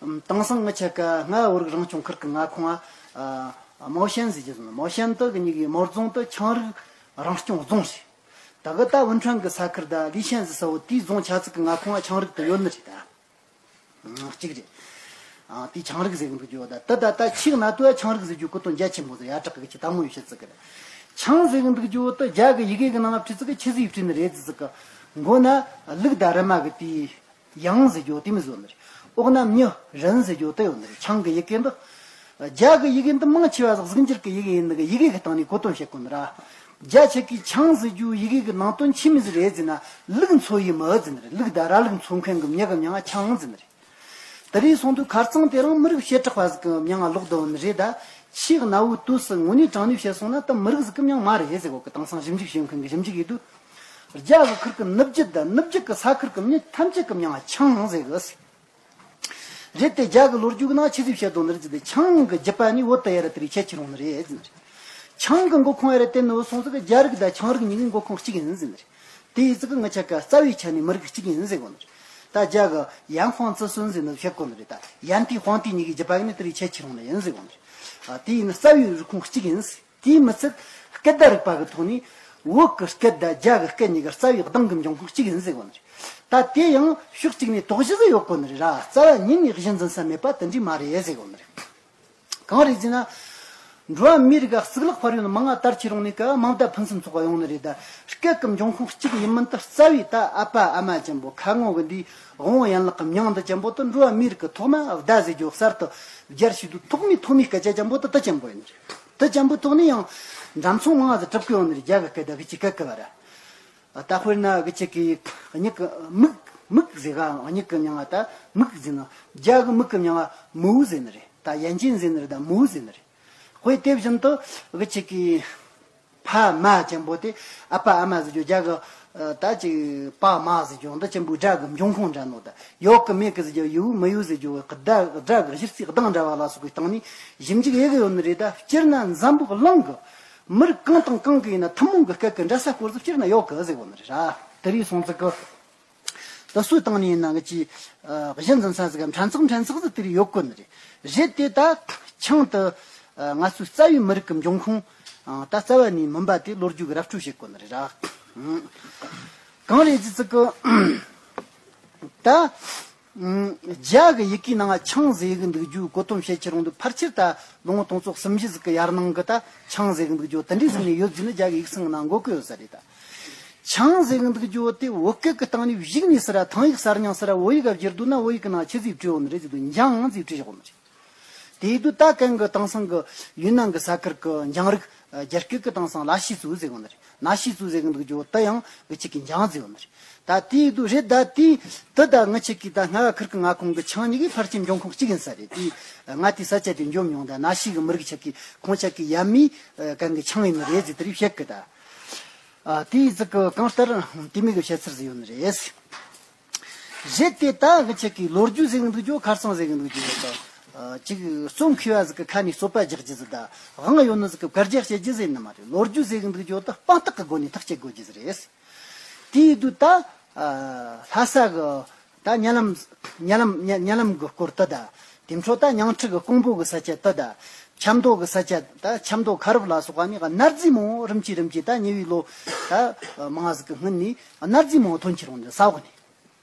གི། དེང་སང་ང་ཆ་ག་ང་བོད་རིགས་རང་སྐྱོང་ཁུལ་གི་མངའ་ཁོངས་ཨ། མའོ་ཤན་ཟེར་རྒྱུ་ཟེར་ནི། མའོ་ཤན་དེ་གི་ཉིད་ཀྱི་མའོ་རྫོང་དེ་ཆའང་རིགས་རང་སྐྱོང་རྫོང་རེད། ད་གི་ད་ཝུན་ཁྲོན་གི་ས་ཁུལ་ད་ལི་ཤན་ཟེར་ས་བོ་དེའི་རྫོང་ཆ་ཙིག་གི་མངའ་ཁོངས་ཨ་ཆའང་རིགས་དེ་ཡོད་ནི་རེད་ད། གཅིག་རེད། ཨ། དེ་ཆའང་རིགས་ཟེར་གི་འདུག་རྒྱུ་བོ་ད་ད་ད་ད་ཆིག་ན་དུ་ཆའང་རིགས་ཟེར་རྒྱུ་གོ་དོན་རྒྱ་ཆེན་པོ་ཟེར་ཡ་དྲག་གི་ཆི་དང་མོ་ཡོད་བཤད་ཟིག་གི་རེད། ཆའང་ཟེར་གི་འདུག་རྒྱུ་བོ་ད་རྒྱ་གི་ཡི་གེ་གི་ནང་ལ་བྲིས་ཟིག་གི་ཆི་ཟིག་བྲིས་ནི་རེད་ཟིག་གི། མགོ་ན་ལུག་དང་རི་མ་གི་དེའི་ཡང་ཟེར་རྒྱུ་དེ་མི་བཟོ་ནི་རེད། འོག་ན་མྱི་རན་ཟེར་རྒྱུ་དེ་ཡོད་ནི་རེད། ཆའང་གི་ཡི་གེ་འདི། རྒྱ་གི་ཡི་གེ་འདི་མང་ཆེ་བ་ཟིག་གཟུགས་འགྱུར་གི་ཡི་གེ་ཡིན་ནི་གི་ཡི་གེ་གི་སྟེང་ནས་གོ་དོན་བཤད་གོ་ནི་ར། རྒྱ་ཆེ་གི་ཆའང་ཟེར་རྒྱུ་ཡི་གེ་གི་ནང་དོན་ཆི་མོ་ཟིག་རེད་ཟེར་ན་ལུག་འཚོ་ཡི་མི་ཟེར་ནི་རེད། ལུག་དང་ར་ལུག་འཚོ་མཁན་གི་མྱི་གི་མྱིང་ང་ཆའང་ཟེར་ནི་རེད། དེ་རིང་སོང་དུས་ཁར་སང་དེ་རིང་མི་རིགས་བྱེ་བྲག་པ་ཟིག་གི་མྱིང་ང་ལོག་བསྡད་ཡོད་ནི་རེད་ད། ཆེས་གནའ་བོའི་དུས་སུ་དངོས་གནས་དྲང་གནས་བཤད་སོང་ན་ད་མི་རིགས་ཟིག་གི་མྱིང་མ་རེད་ཟེར་གོ་གི། དེང་སང་ཞིབ་འཇུག་བྱེད་མཁན་གི་ཞིབ་འཇུག་ཡིན་དུས། རྒྱ་གི་ཁུལ་གི་ནུབ་རྒྱུད་དང་ནུབ་རྒྱུད་གི་ས་ཁུལ་གི་མྱི་ཐམས་ཅད་གི་མྱིང་ང་ཆའང་ཟེར་གི་ཟེར། རེད་དེ་རྒྱ་གི་ལོ་རྒྱུས་ནང་ཆི་ཟིག་བཤད་དོ་ནི་རེད་ཟེར་ཏེ། ཆའང་གི་རྒྱུད་པ་ནས་བོད་དུ་ཡར་དེ་རིགས་ཁྱེར་ཁྱེར་ཡོང་ནི་རེད་ཟེར་ནི་རེད། ཆའང་གི་མགོ་ཁུངས་ཡར་བསྟན་ནི་བོ་སོང་ཙི་གི་རྒྱ་རིགས་དང་ཆའང་རིགས་གཉིས་ཀའི་མགོ་ཁུངས་གཅིག་ཡིན་ཟེར་ནི་རེད། དེ་ཡི་ཙི་གི་ང་ཆ་ག་རྩ་བའི་ཆ་ནས་མི་རིགས་གཅིག་ཡིན་ཟེར་གོ་ནི་རེད། ད་རྒྱ་གི་ཡན་ཧུང་ཙི་སུན་ཟེར་ནི་བཤད་གོ་ནི་རེད། ད་ཡན་ཏི་ཧུང་ཏི་གཉིས་ཀའི་རྒྱུད་པ་ནས་དེ་རིགས་ཁྱེར་ཁྱེར་ཡོང་ནི་ཡིན་ཟེར་གོ་ནི་རེད། དེ་ཡིན་ན་རྩ་བའི་རིགས་ཁུངས་གཅིག་ཡིན་ཟེར། དེས་མི་ཚད་སྐད་བརྡ་རིག་པ་གི་ཐོག་ནས་ བོད་ཀྱི་སྐད་དང་རྒྱ་གི་སྐད་གཉིས་ཀ་རྩ་བའི་གདངས་ཀྱི་འབྱུང་ཁུངས་གཅིག་ཡིན་ཟེར་གོ་ནི་རེད། ད་དེ་ཡང་ཕྱོགས་གཅིག་ནས་དོགས་གཞི་ཟིག་ཡོད་གོ་ནི་རེད་ར། རྩ་བ་ཉིད་ནས་གཞི་འཛིན་ས་མེད་པ་དེ་འདྲའི་མ་རེད་ཟེར་གོ་ནི་རེད། གང་རེད་ཟེར་ན། འགྲོ་བ་མིའི་རིགས་ཀ་གཙུག་ལག་དཔལ་ཡོན་མང་ང་དར་ཁྱེར་ཡོང་ནས་ཀ་མིང་བརྡ་ཕུན་སུམ་ཚོགས་པ་ཡོང་ནི་རེད། ད་སྐད་ཀྱི་འབྱུང་ཁུངས་གཅིག་ཡིན་མིན་དུ་རྩ་བའི་ད་ཨ་ཕ་ཨ་མ་ཅན་པོ་ཁ་ངོ་གི་འདིའི་དབང་བོ་ཡན་ལག་གི་མིང་འདི་ཅན་པོ་དུ་འགྲོ་བ་མིའི་རིགས་ཀྱི་ཐོག་མ་བརྡ་ཟེར་རྒྱུ་གསར་དུ་སྦྱར་བྱས་དུས་ཐོག་མའི་ཐོག་མའི་སྐད་ཆ་ཅན་པོ་དུ་དུ་ཅན་པོ་ཡིན་ནི་རེད། དུ་ཅན་པོའི་ཐོག་ནས་ཡང་འདྲ་མཚུངས་མང་ང་ཟིག་གྲུབ་ཀྱི་ཡོང་ནི་རེད། རྒྱ་གི་སྐད་དང་གི་ཅི་སྐད་གི་བར། ད་དཔེར་ན་གི་ཅིག་གི་མྱིག་གི་མིག་མིག་ཟེར་ག་མྱིག་གི་མྱིང་ང་ད་མིག་ཟེར་ན། རྒྱ་གི་མིག་གི་མྱིང་ང་མིའུ་ཟེར་ནི་རེད། ད་ཡན་ཅིན་ཟེར་ནི་རེད། ད་མིའུ་ཟེར་ནི་རེད། དཔེ་དེ་བཞིན་དུ་གི་ཅིག་གི་ཕ་མ་ཅན་པོ་དེ་ཨ་ཕ་ཨ་མ་ཟེར་རྒྱུ་རྒྱ་གི་ད་ཅིག་པ་མ་ཟེར་རྒྱུ་འདི་ཅན་པོའི་སྒྲ་གི་འབྱུང་ཁུངས་འདྲ་ནོ། ད་ཡོད་གི་མེད་གི་ཟེར་རྒྱུ་ཡོད་མི་ཡོད་ཟེར་རྒྱུ་གི་སྒྲ་སྒྲ་གི་གཞི་རྩའི་གདངས་འདྲ་བ་ལ་སོགས་པའི་སྟེང་ནས་ཞིབ་འཇུག་ཡེ་གི་ཡོད་ནི་རེད། ད་སྤྱིར་ན་འཛམ་བུ་གླིང་གི་མི་རིགས་གང་དང་གང་གི་ཡིན་ན་ཐུན་མོང་གི་སྐད་ཀྱི་འདྲ་ས་སྐོར་ཟིག་སྤྱིར་ན་ཡོད་གི་ཟེར་གོ་ནི་རེད་ར། དེ་རིང་སོང་ཙི་གི་ད་སུའི་སྟེང་ནས་ཡིན་ན་གི་ཅི་གཞི་འཛིན་ས་ཟིག་ག་ཕྲན་ཚེགས་ཕྲན་ཚེགས་ཟིག་དེ་རིང་ཡོད་གོ་ནི་རེད། རེད་དེ་ད་ཆང་དུ་ང་ཚོའི་རྩ་བའི་མི་རིགས་ཀྱི་འབྱུང་ཁུངས་ད་རྩ་བ་ནས་མིན་པ་དེ་ལོ་རྒྱུས་ཀྱི་ར་སྤྲོད་བྱེད་གོ་ནི་རེད་ར། གང་རེད་ཟེར་ཙི་གི་ད། ཨུམ། རྒྱ་གི་ཡི་གེའི་ནང་ཆང་ཟེར་གི་འདུག་རྒྱུ་གོ་དོན་བཤད་ཁྱེར་ཡོང་དུས། ཕལ་ཆེར་ད་ལོ་ངོ་སྟོང་ཚོ་གསུམ་བཞི་ཟིག་གི་ཡར་ནང་གི་ད་ཆང་ཟེར་གི་འདུག་རྒྱུ་དེ་འདྲའི་ཟིག་ནས་ཡོད་རྒྱུ་ནི་རྒྱ་གི་ཡིག་ཚང་གི་ནང་འགོད་གི་ཡོད་ས་རེད། ད་ཆང་ཟེར་གི་འདུག་རྒྱུ་དེ་བོད་སྐད་གི་སྟེང་ནས་གཞུག་ནས་ཟེར་ར། ཐང་ཡིག་གསར་རྙིང་ཟེར་ར། བོད་ཡིག་ག་བསྒྱུར་འདུག་ན་བོད་ཡིག་གི་ནང་ཆི་ཟིག་བྲིས་ཡོད་ནི་རེད་ཟེར་དུས་འཇང་ཟིག་བྲིས་བཞག་ཡོད་ནི་རེད། དེ་དུས་ད་གན་གི་དེང་སང་གི་ཡུན་ནན་གི་ས་ཁུལ་གི་འཇང་རིགས་རྒྱ་སྐད་གི་དེང་སང་ལ་ཤི་ཙུའུ་ཟེར་གོ་ནི་རེད། ན་ཤི་ཙུའུ་ཟེར་གི་འདུག་རྒྱུ་དེ་ཡང་གི་ཅིག་གི་འཇང་ཟེར་གོ་ནི་རེད། ད་དེའི་དུས་རེད། ད་དེ་དེ་ད་ང་ཆ་གི་ད་རྔ་བ་ཁུལ་གི་མངའ་ཁོངས་གི་ཆང་གཉིས་གི་ཕལ་ཆེར་འབྱུང་ཁུངས་གཅིག་ཡིན་ས་རེད། དེ་ང་དེ་ས་ཆ་དེ་འཇོམས་མྱོང་། ད་ན་ཤི་གི་མི་རིགས་ཆ་གི་ཁོང་ཆ་གི་ཡབ་མེས་གན་གི་ཆང་ཡིན་ནི་རེད་ཟེར་དེ་རིགས་བཤད་གི། ད་དེའི་ཟིག་གི་གང་ལྟར་དེ་མོ་གི་བཤད་ཚུལ་ཟིག་ཡོད་ནི་རེད། རེད་དེ་ད་གི་ཆ་གི་ལོ་རྒྱུས་ཟེར་གི་འདུག་རྒྱུ། ཁ་རྩང་ཟེར་གི་འདུག་རྒྱུ། ད་ཅིག་རྩོམ་མཁས་པ་ཟིག་གི་ཁ་ནས་རྩོད་པ་རྒྱག་རྒྱུ་ཟིག་ད་དབང་ཡོད་ནི་ཟིག་གི་བཀར་རྒྱག་བྱེད་རྒྱུ་ཟེར་ནི་མ་རེད། ལོ་རྒྱུས་ཟེར་གི་འདུག་རྒྱུ་ད་དཔང་རྟགས་གི་སྒོ་ནས་ཐག་གཅོད་དགོས་རྒྱུ་ཟིག་རེད། དེའི་དུས་ད་ལྷ་ས་གི་ད་ཉ་ལམ་ཉ་ལམ་ཉ་ཉ་ལམ་གི་སྐོར་དུ་ད། དེ་འཕྲོ་ད་ཉང་ཁྲི་གི་ཀོང་པོ་གི་ས་ཆ་དུ་ད། ཆབ་མདོ་གི་ས་ཆ་ད། ཆབ་མདོ་ཁ་རུབ་ལ་སོགས་པ་ནས་གནའ་རྫས་མང་བོ་རིམ་གྱིས་རིམ་གྱིས་ད་ཉེ་བའི་ལོ་ད་མང་ཟིག་གི་སྔོན་ནས་གནའ་རྫས་མང་བོ་ཐོན་ཁྱེར་ཡོང་ནས་ས་འོག་ནས།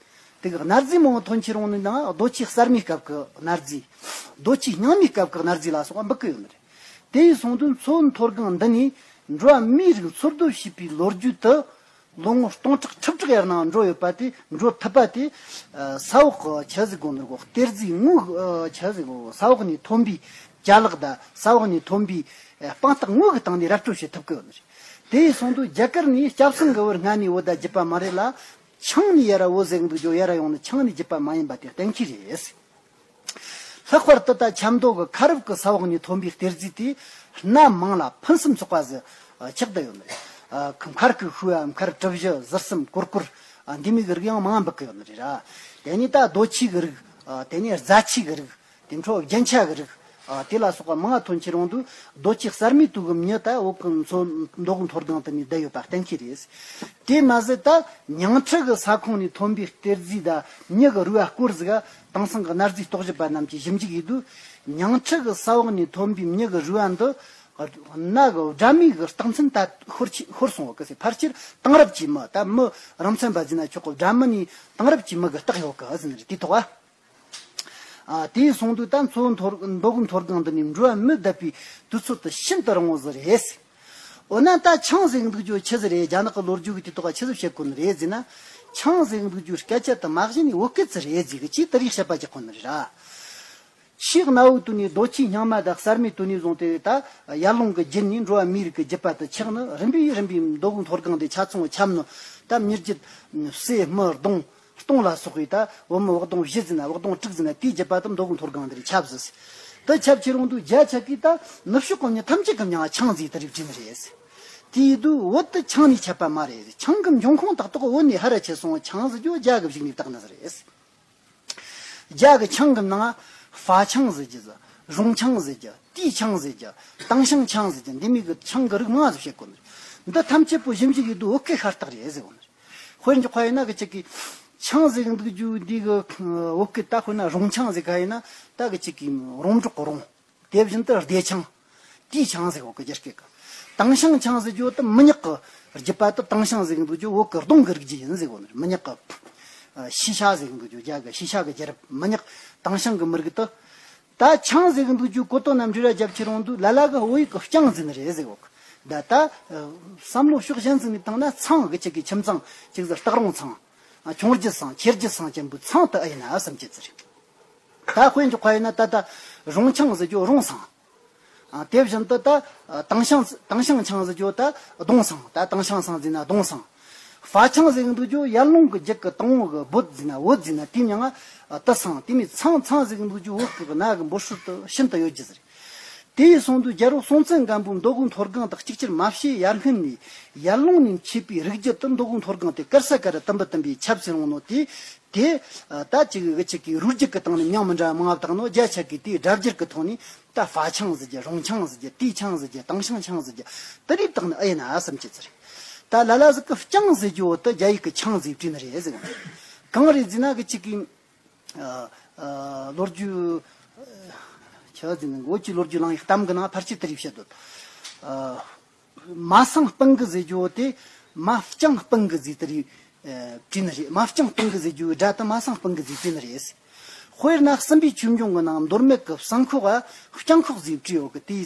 དེ་གི་གནའ་རྫས་མང་བོ་ཐོན་ཁྱེར་ཡོང་ནས་ནང་རྡོ་ཆས་གསར་མའི་སྐབས་ཀྱི་གནའ་རྫས། རྡོ་ཆས་རྙིང་མའི་སྐབས་ཀྱི་གནའ་རྫས་ལ་སོགས་པ་འབུད་ཀྱི་ཡོད་ནི་རེད། དེ་ཡིན་སོང་དུས་མཚོ་མཐོ་སྒང་འདི་ནས་འགྲོ་བ་མིའི་རིགས་འཚོ་སྡོད་བྱས་པའི་ལོ་རྒྱུས་དུ། ལོ་ངོ་སྟོང་ཕྲག་ཁྲི་ཕྲག་ཡར་ནང་འགྲོ་ཡོད་པ་དེ། འགྲོ་ཐུབ་པ་དེ། ས་འོག་གི་ཆི་ཟིག་གོ་ནོར་གོ་གཏེར་རྫས་དངོས་ཀྱི་ཆི་ཟིག་གོ་ས་འོག་ནས་ཐོན་པའི་ཅ་ལག་དང་ས་འོག་ནས་ཐོན་པའི་དཔང་རྟགས་དངོས་ཀྱི་སྟེང་ནས་ར་སྤྲོད་བྱེད་ཐུབ་ཀྱི་ཡོད་ནི་རེད། དེ་ཡིན་སོང་དུས་རྒྱ་གར་ནས་སྐྱབས་སེང་གི་བར་སྔ་ནས་བོད་ད་བརྒྱུད་པ་མ་རེད་ལ། ཆང་ནས་ཡར་བོད་ཟེར་གི་འདུག་རྒྱུ་ཡར་ཡོང་ནི་ཆང་ནས་བརྒྱུད་པ་མ་ཡིན་པ་དེ་གཏན་འཁེལ་རེད། ལྷག་པར་དུ་ད་ཆབ་མདོ་གི་ཁ་རུབ་ཀྱི་ས་འོག་ནས་ཐོན་པའི་གཏེར་རྫས་དེ་སྣ་མང་ལ་ཕུན་སུམ་ཚོགས་པ་ཟིག་ཆགས་བསྡད་ཡོད་ནི་རེད། མཁར་གི་ཤུལ་བ། མཁར་གྲུ་བཞི། ཟུར་གསུམ་གུར་གུར། འདི་མོ་གི་རིགས་ཡང་མང་འབུད་གི་ཡོད་ནི་རེད་ར། དེ་ནས་ད་རྡོ་ཆས་གི་རིགས། དེ་ནས་རྫ་ཆས་གི་རིགས། དེ་འཕྲོ་རྒྱན་ཆ་གི་རིགས། དེ་ལ་སོགས་པ་མང་ཐོན་ཁྱེར་ཡོང་དུས་རྡོ་ཆས་གསར་མའི་དུས་གི་མྱི་ད་བོད་གི་མཚོ་མདོ་དབུས་མཐོ་སྒང་དུ་ནས་བསྡད་ཡོད་པ་གཏན་འཁེལ་རེད། དེ་མ་ཟད་ད་ཉང་ཁྲི་གི་ས་ཁོངས་ནས་ཐོན་པའི་གཏེར་རྫས་དང་མྱི་གི་རུས་པ་སྐོར་ཟིག་ག་དེང་སང་གི་གནའ་རྫས་རྟོག་ཞིབ་པ་རྣམས་ཀྱིས་ཞིབ་འཇུག་ཡེད་དུས། ཉང་ཁྲི་གི་ས་འོག་ནས་ཐོན་པའི་མྱི་གི་རུས་པ་འདི་སྣ་གི་སྦྲ་མའི་གི་རྟགས་མཚན་ད་ཤོར་ཆི་ཤོར་སོང་བ་གི་ཟེར། ཕལ་ཆེར་དེང་རབས་ཀྱི་མི་ད་མི་རང་མཚན་པ་ཟེར་ན་ཆོག་གི། སྦྲ་མི་ནས་དེང་རབས་ཀྱི་མི་གི་རྟགས་ཡོད་གི་ཟེར་ནི་རེད། དེ་ཐོག་ཨ། ཨ། དེ་ཡིན་སོང་དུས་ད་མཚོ་མཐོ་མདོ་དབུས་མཐོ་སྒང་འདི་ནས་འགྲོ་བ་མི་བསྡད་པའི་དུས་ཚོད་དེ་ཤིན་ཏུ་རིང་བོ་ཟིག་རེད། འོ་ན་ད་ཆང་ཟེར་གི་འདུག་རྒྱུ་ཆི་ཟིག་རེད། རྒྱ་ནག་གི་ལོ་རྒྱུས་ཀྱི་དེ་ཐོག་ཆི་ཟིག་བཤད་གོ་ནི་རེད་ཟེར་ན། ཆང་ཟེར་གི་འདུག་རྒྱུ་སྐད་ཆ་དེ་མ་གཞི་ནས་བོད་སྐད་ཙི་རེད་ཟེར་གི་ཅིག་དེ་རིགས་བཤད་པ་རྒྱག་གོ་ནི་རེད་ར། ཆེས་གནའ་བོའི་དུས་ནས་རྡོ་ཆས་རྙིང་མ་དང་གསར་མའི་དུས་ནས་བཟུང་སྟེ་ད་ཡར་ཀླུང་གི་རྒྱུད་ནས་འགྲོ་བ་མིའི་རིགས་ཀྱི་རྒྱུད་པ་དེ་ཆགས་ནི། རིམ་པས་རིམ་པས་མདོ་དབུས་མཐོ་སྒང་དེ་ཆ་ཚང་ཁྱབ་ནི། ད་མྱི་རྒྱུད་སྲས་མི་གདོང་སྟོང་ལ་སོགས་པའི་ད་བུ་མོ་བུ་གདོང་བཞི་ཟེར་ན་བུ་གདོང་དྲུག་ཟེར་ན་དེའི་རྒྱུད་པ་དེ་མདོ་དབུས་མཐོ་སྒང་དེར་ཁྱབ་ཟིག་དེ་ཁྱབ་ཁྱེར་ཡོང་དུས་རྒྱ་ཆ་གིས་ད་ནུབ་ཕྱོགས་གི་མྱི་ཐམས་ཅད་ཀྱི་མྱིང་ང་ཆང་ཟེར་དེ་རིགས་བྲིས་ནི་རེད། དེ་ཡིན་དུས་བོད་དེ་ཆང་ནས་ཁྱབ་པ་མ་རེད། ཆང་གི་འབྱུང་ཁུངས་ཏག་ཏག་བོད་ནས་ཕར་ར་ཁྱེར་སོང་། ཆང་ཟེར་རྒྱུ་རྒྱ་གི་གཞུག་ནས་བཏགས་ནི་ཟིག་རེད། རྒྱ་གི་ཆང་གི་ནང་ཧྥ་ཆང་ཟེར་རྒྱུ་ཟིག་རོང་ཆང་ཟེར་རྒྱུ། ཏི་ཆང་ཟེར་རྒྱུ། ཏང་ཤང་ཆང་ཟེར་རྒྱུ། འདི་མོ་གི་ཆང་གི་རིགས་མང་ཟིག་བཤད་གོ་ནི་རེད། འདི་ཐམས་ཅད་པོ་ཞིབ་འཇུག་ཡེད་དུས་བོད་སྐད་ཤ་སྟག་རེད་ཟེར་གོ་ནི་རེད། དཔེར་འཇོག་པ་ཡིན་ན་གི་ཅིག་གི་ཆང་ཟེར་གི་འདུག་རྒྱུ་འདི་གི་བོད་སྐད་ད་དཔེར་ན་རོང་ཆང་ཟེར་ག་ཡིན་ན་ད་གི་ཅིག་གི་རོང་འབྲོག་གི་རོང་། དེ་བཞིན་དུ་བདེ་ཆང་། ཏིའི་ཆང་ཟེར་གོ་གི་རྒྱ་སྐད་ཀྱི། དྭངས་ཤིང་ཆང་ཟེར་རྒྱུ་དེ་མི་ཉག་གི་རྒྱུད་པ་དེ། དྭངས་ཤིང་ཟེར་གི་འདུག་རྒྱུ་བོད་ཀྱི་གདོང་གི་རིགས་རྒྱུད་ཡིན་ཟེར་གོ་ནི། མི་ཉག་གི་ཨ་ཤི་ཤ་ཟེར་གི་འདུག་རྒྱུ། རྒྱ་གི་ཤི་ཤ་གི་རྒྱུད་རབས། མི་ཉག་དྭངས་ཤིང་གི་མི་རིགས་དེ། ད་ཆང་ཟེར་གི་འདུག་རྒྱུ་གོ་དོན་ན་འབྲེལ་བ་རྒྱབ་ཁྱེར་ཡོང་དུས། ལ་ལ་གི་བོད་ཡིག་གི་ལྕང་ཟེར་ནི་རེད་ཟེར་གོ་གི། ད་ད་ཨ་བསམ་བློ་ཕྱོགས་གཞན་ཟིག་ནས་བཏང་ན། ཚང་གི་ཅིག་གི་ཁྱིམ་ཚང་ཅིག་ཟེར། སྟག་རོང་ཚང་། ཨ་ཆུང་རྒྱུད་ཚང་། ཆེ་རྒྱུད་ཚང་ཅན་པོའི་ཚང་དེ་ཨེ་ཡིན་ན་བསམ་གྱི་ཟེར། ད་དཔེ་འཇོག་པ་ཡིན་ན། ད་ལྟ་རོང་ཆང་ཟེར་རྒྱུ་རོང་ཚང་། ཨ་དེ་བཞིན་དུ་ད་ཨ་དྭངས་ཤིང་། དྭངས་ཤིང་ཆང་ཟེར་རྒྱུ་ད་གདོང་ཚང་། ད་དྭངས་ཤིང་ཚང་ཟེར་ན་གདོང་ཚང་། ཧྥ་ཆང་ཟེར་གི་འདུག་རྒྱུ། ཡར་ཀླུང་གི་རྒྱུད་ཀྱི་དང་པོ་གི་བོད་ཟེར་ན་བོད་ཟེར་ན། དེའི་མྱིང་ང་ཨ་ཏི་ཚང་། དེ་མིན་ཚང་། ཚང་ཟེར་གི་འདུག་རྒྱུ་བོད་ཀྱི་གནའ་གི་འབོད་སྲོལ་དེ་ཤིན་ཏུ་ཡོད་རྒྱུ་ཟེར། དེ་ཡིས་སོང་དུས་རྒྱལ་པོ་སྲོང་བཙན་སྒམ་པོའི་མདོ་དབུས་མཐོ་སྒང་དང་གཅིག་ཁྱེར་མ་བྱེ་ཡར་སྔོན་ནས། ཡར་ཀླུང་ནས་མཆེད་པའི་རིགས་རྒྱུད་དེ་མདོ་དབུས་མཐོ་སྒང་དེ་དཀར་ས་དཀར་རུ་དུམ་བུ་དུམ་བུས་ཁྱབ་ཟིན་ཡོང་ནོ་དེ། དེ་ད་ཅིག་གི་ཅིག་གི་རུས་རྒྱུད་ཀྱི་སྟེང་ནས་མྱིང་མི་འདྲ་བ་མང་བ་བཏགས་ནོ། རྒྱ་ཆ་གིས་དེའི་སྒྲ་སྒྱུར་གྱི་ཐོག་ནས་ད་ཧྥ་ཆང་ཟེར་རྒྱུ། རོང་ཆང་ཟེར་རྒྱུ། ཏི་ཆང་ཟེར་རྒྱུ། དྭངས་ཤིང་ཆང་ཟེར་རྒྱུ། དེ་རིགས་བཏགས་ནི་ཨེ་ཡིན་ན་བསམ་གྱི་ཟེར། ད་ལ་ལ་ཟིག་གིས་ལྕང་ཟེར་རྒྱུ་བོ་དེ་རྒྱ་ཡིག་གི་ཆང་ཟེར་བྲིས་ནི་རེད་ཟེར། གང་རེད་ཟེར་ན། གི་ཅིག་གི་ཨ་ཨ་ལོ་རྒྱུས་ཨ་ཆ་ཟེར་ནི། བོད་ཀྱི་ལོ་རྒྱུས་གླེང་ཡིག་གཏམ་གི་ནང་ཕལ་ཆེར་དེ་རིགས་བཤད་འདུག་ཨ་མ་སང་སྤུན་གི་ཟེར་རྒྱུ་བོ་དེ་མ་ལྕང་སྤུན་གི་ཟེར་དེ་རིགས་ཨ་བྲིས་ནི་རེད། མ་ལྕང་སྤུན་གི་ཟེར་རྒྱུ་བོའི་སྒྲ་དེ་མ་སང་སྤུན་གི་ཟེར་བྲིས་ནི་རེད། དཔེར་ན་སྲིན་པོའི་ཆོས་འབྱུང་གི་ནང་མདོ་སྨད་ཀྱི་བསང་ཁོག་ག་ལྕང་ཁོག་ཟེར་བྲིས་ཡོད་གི། དེ།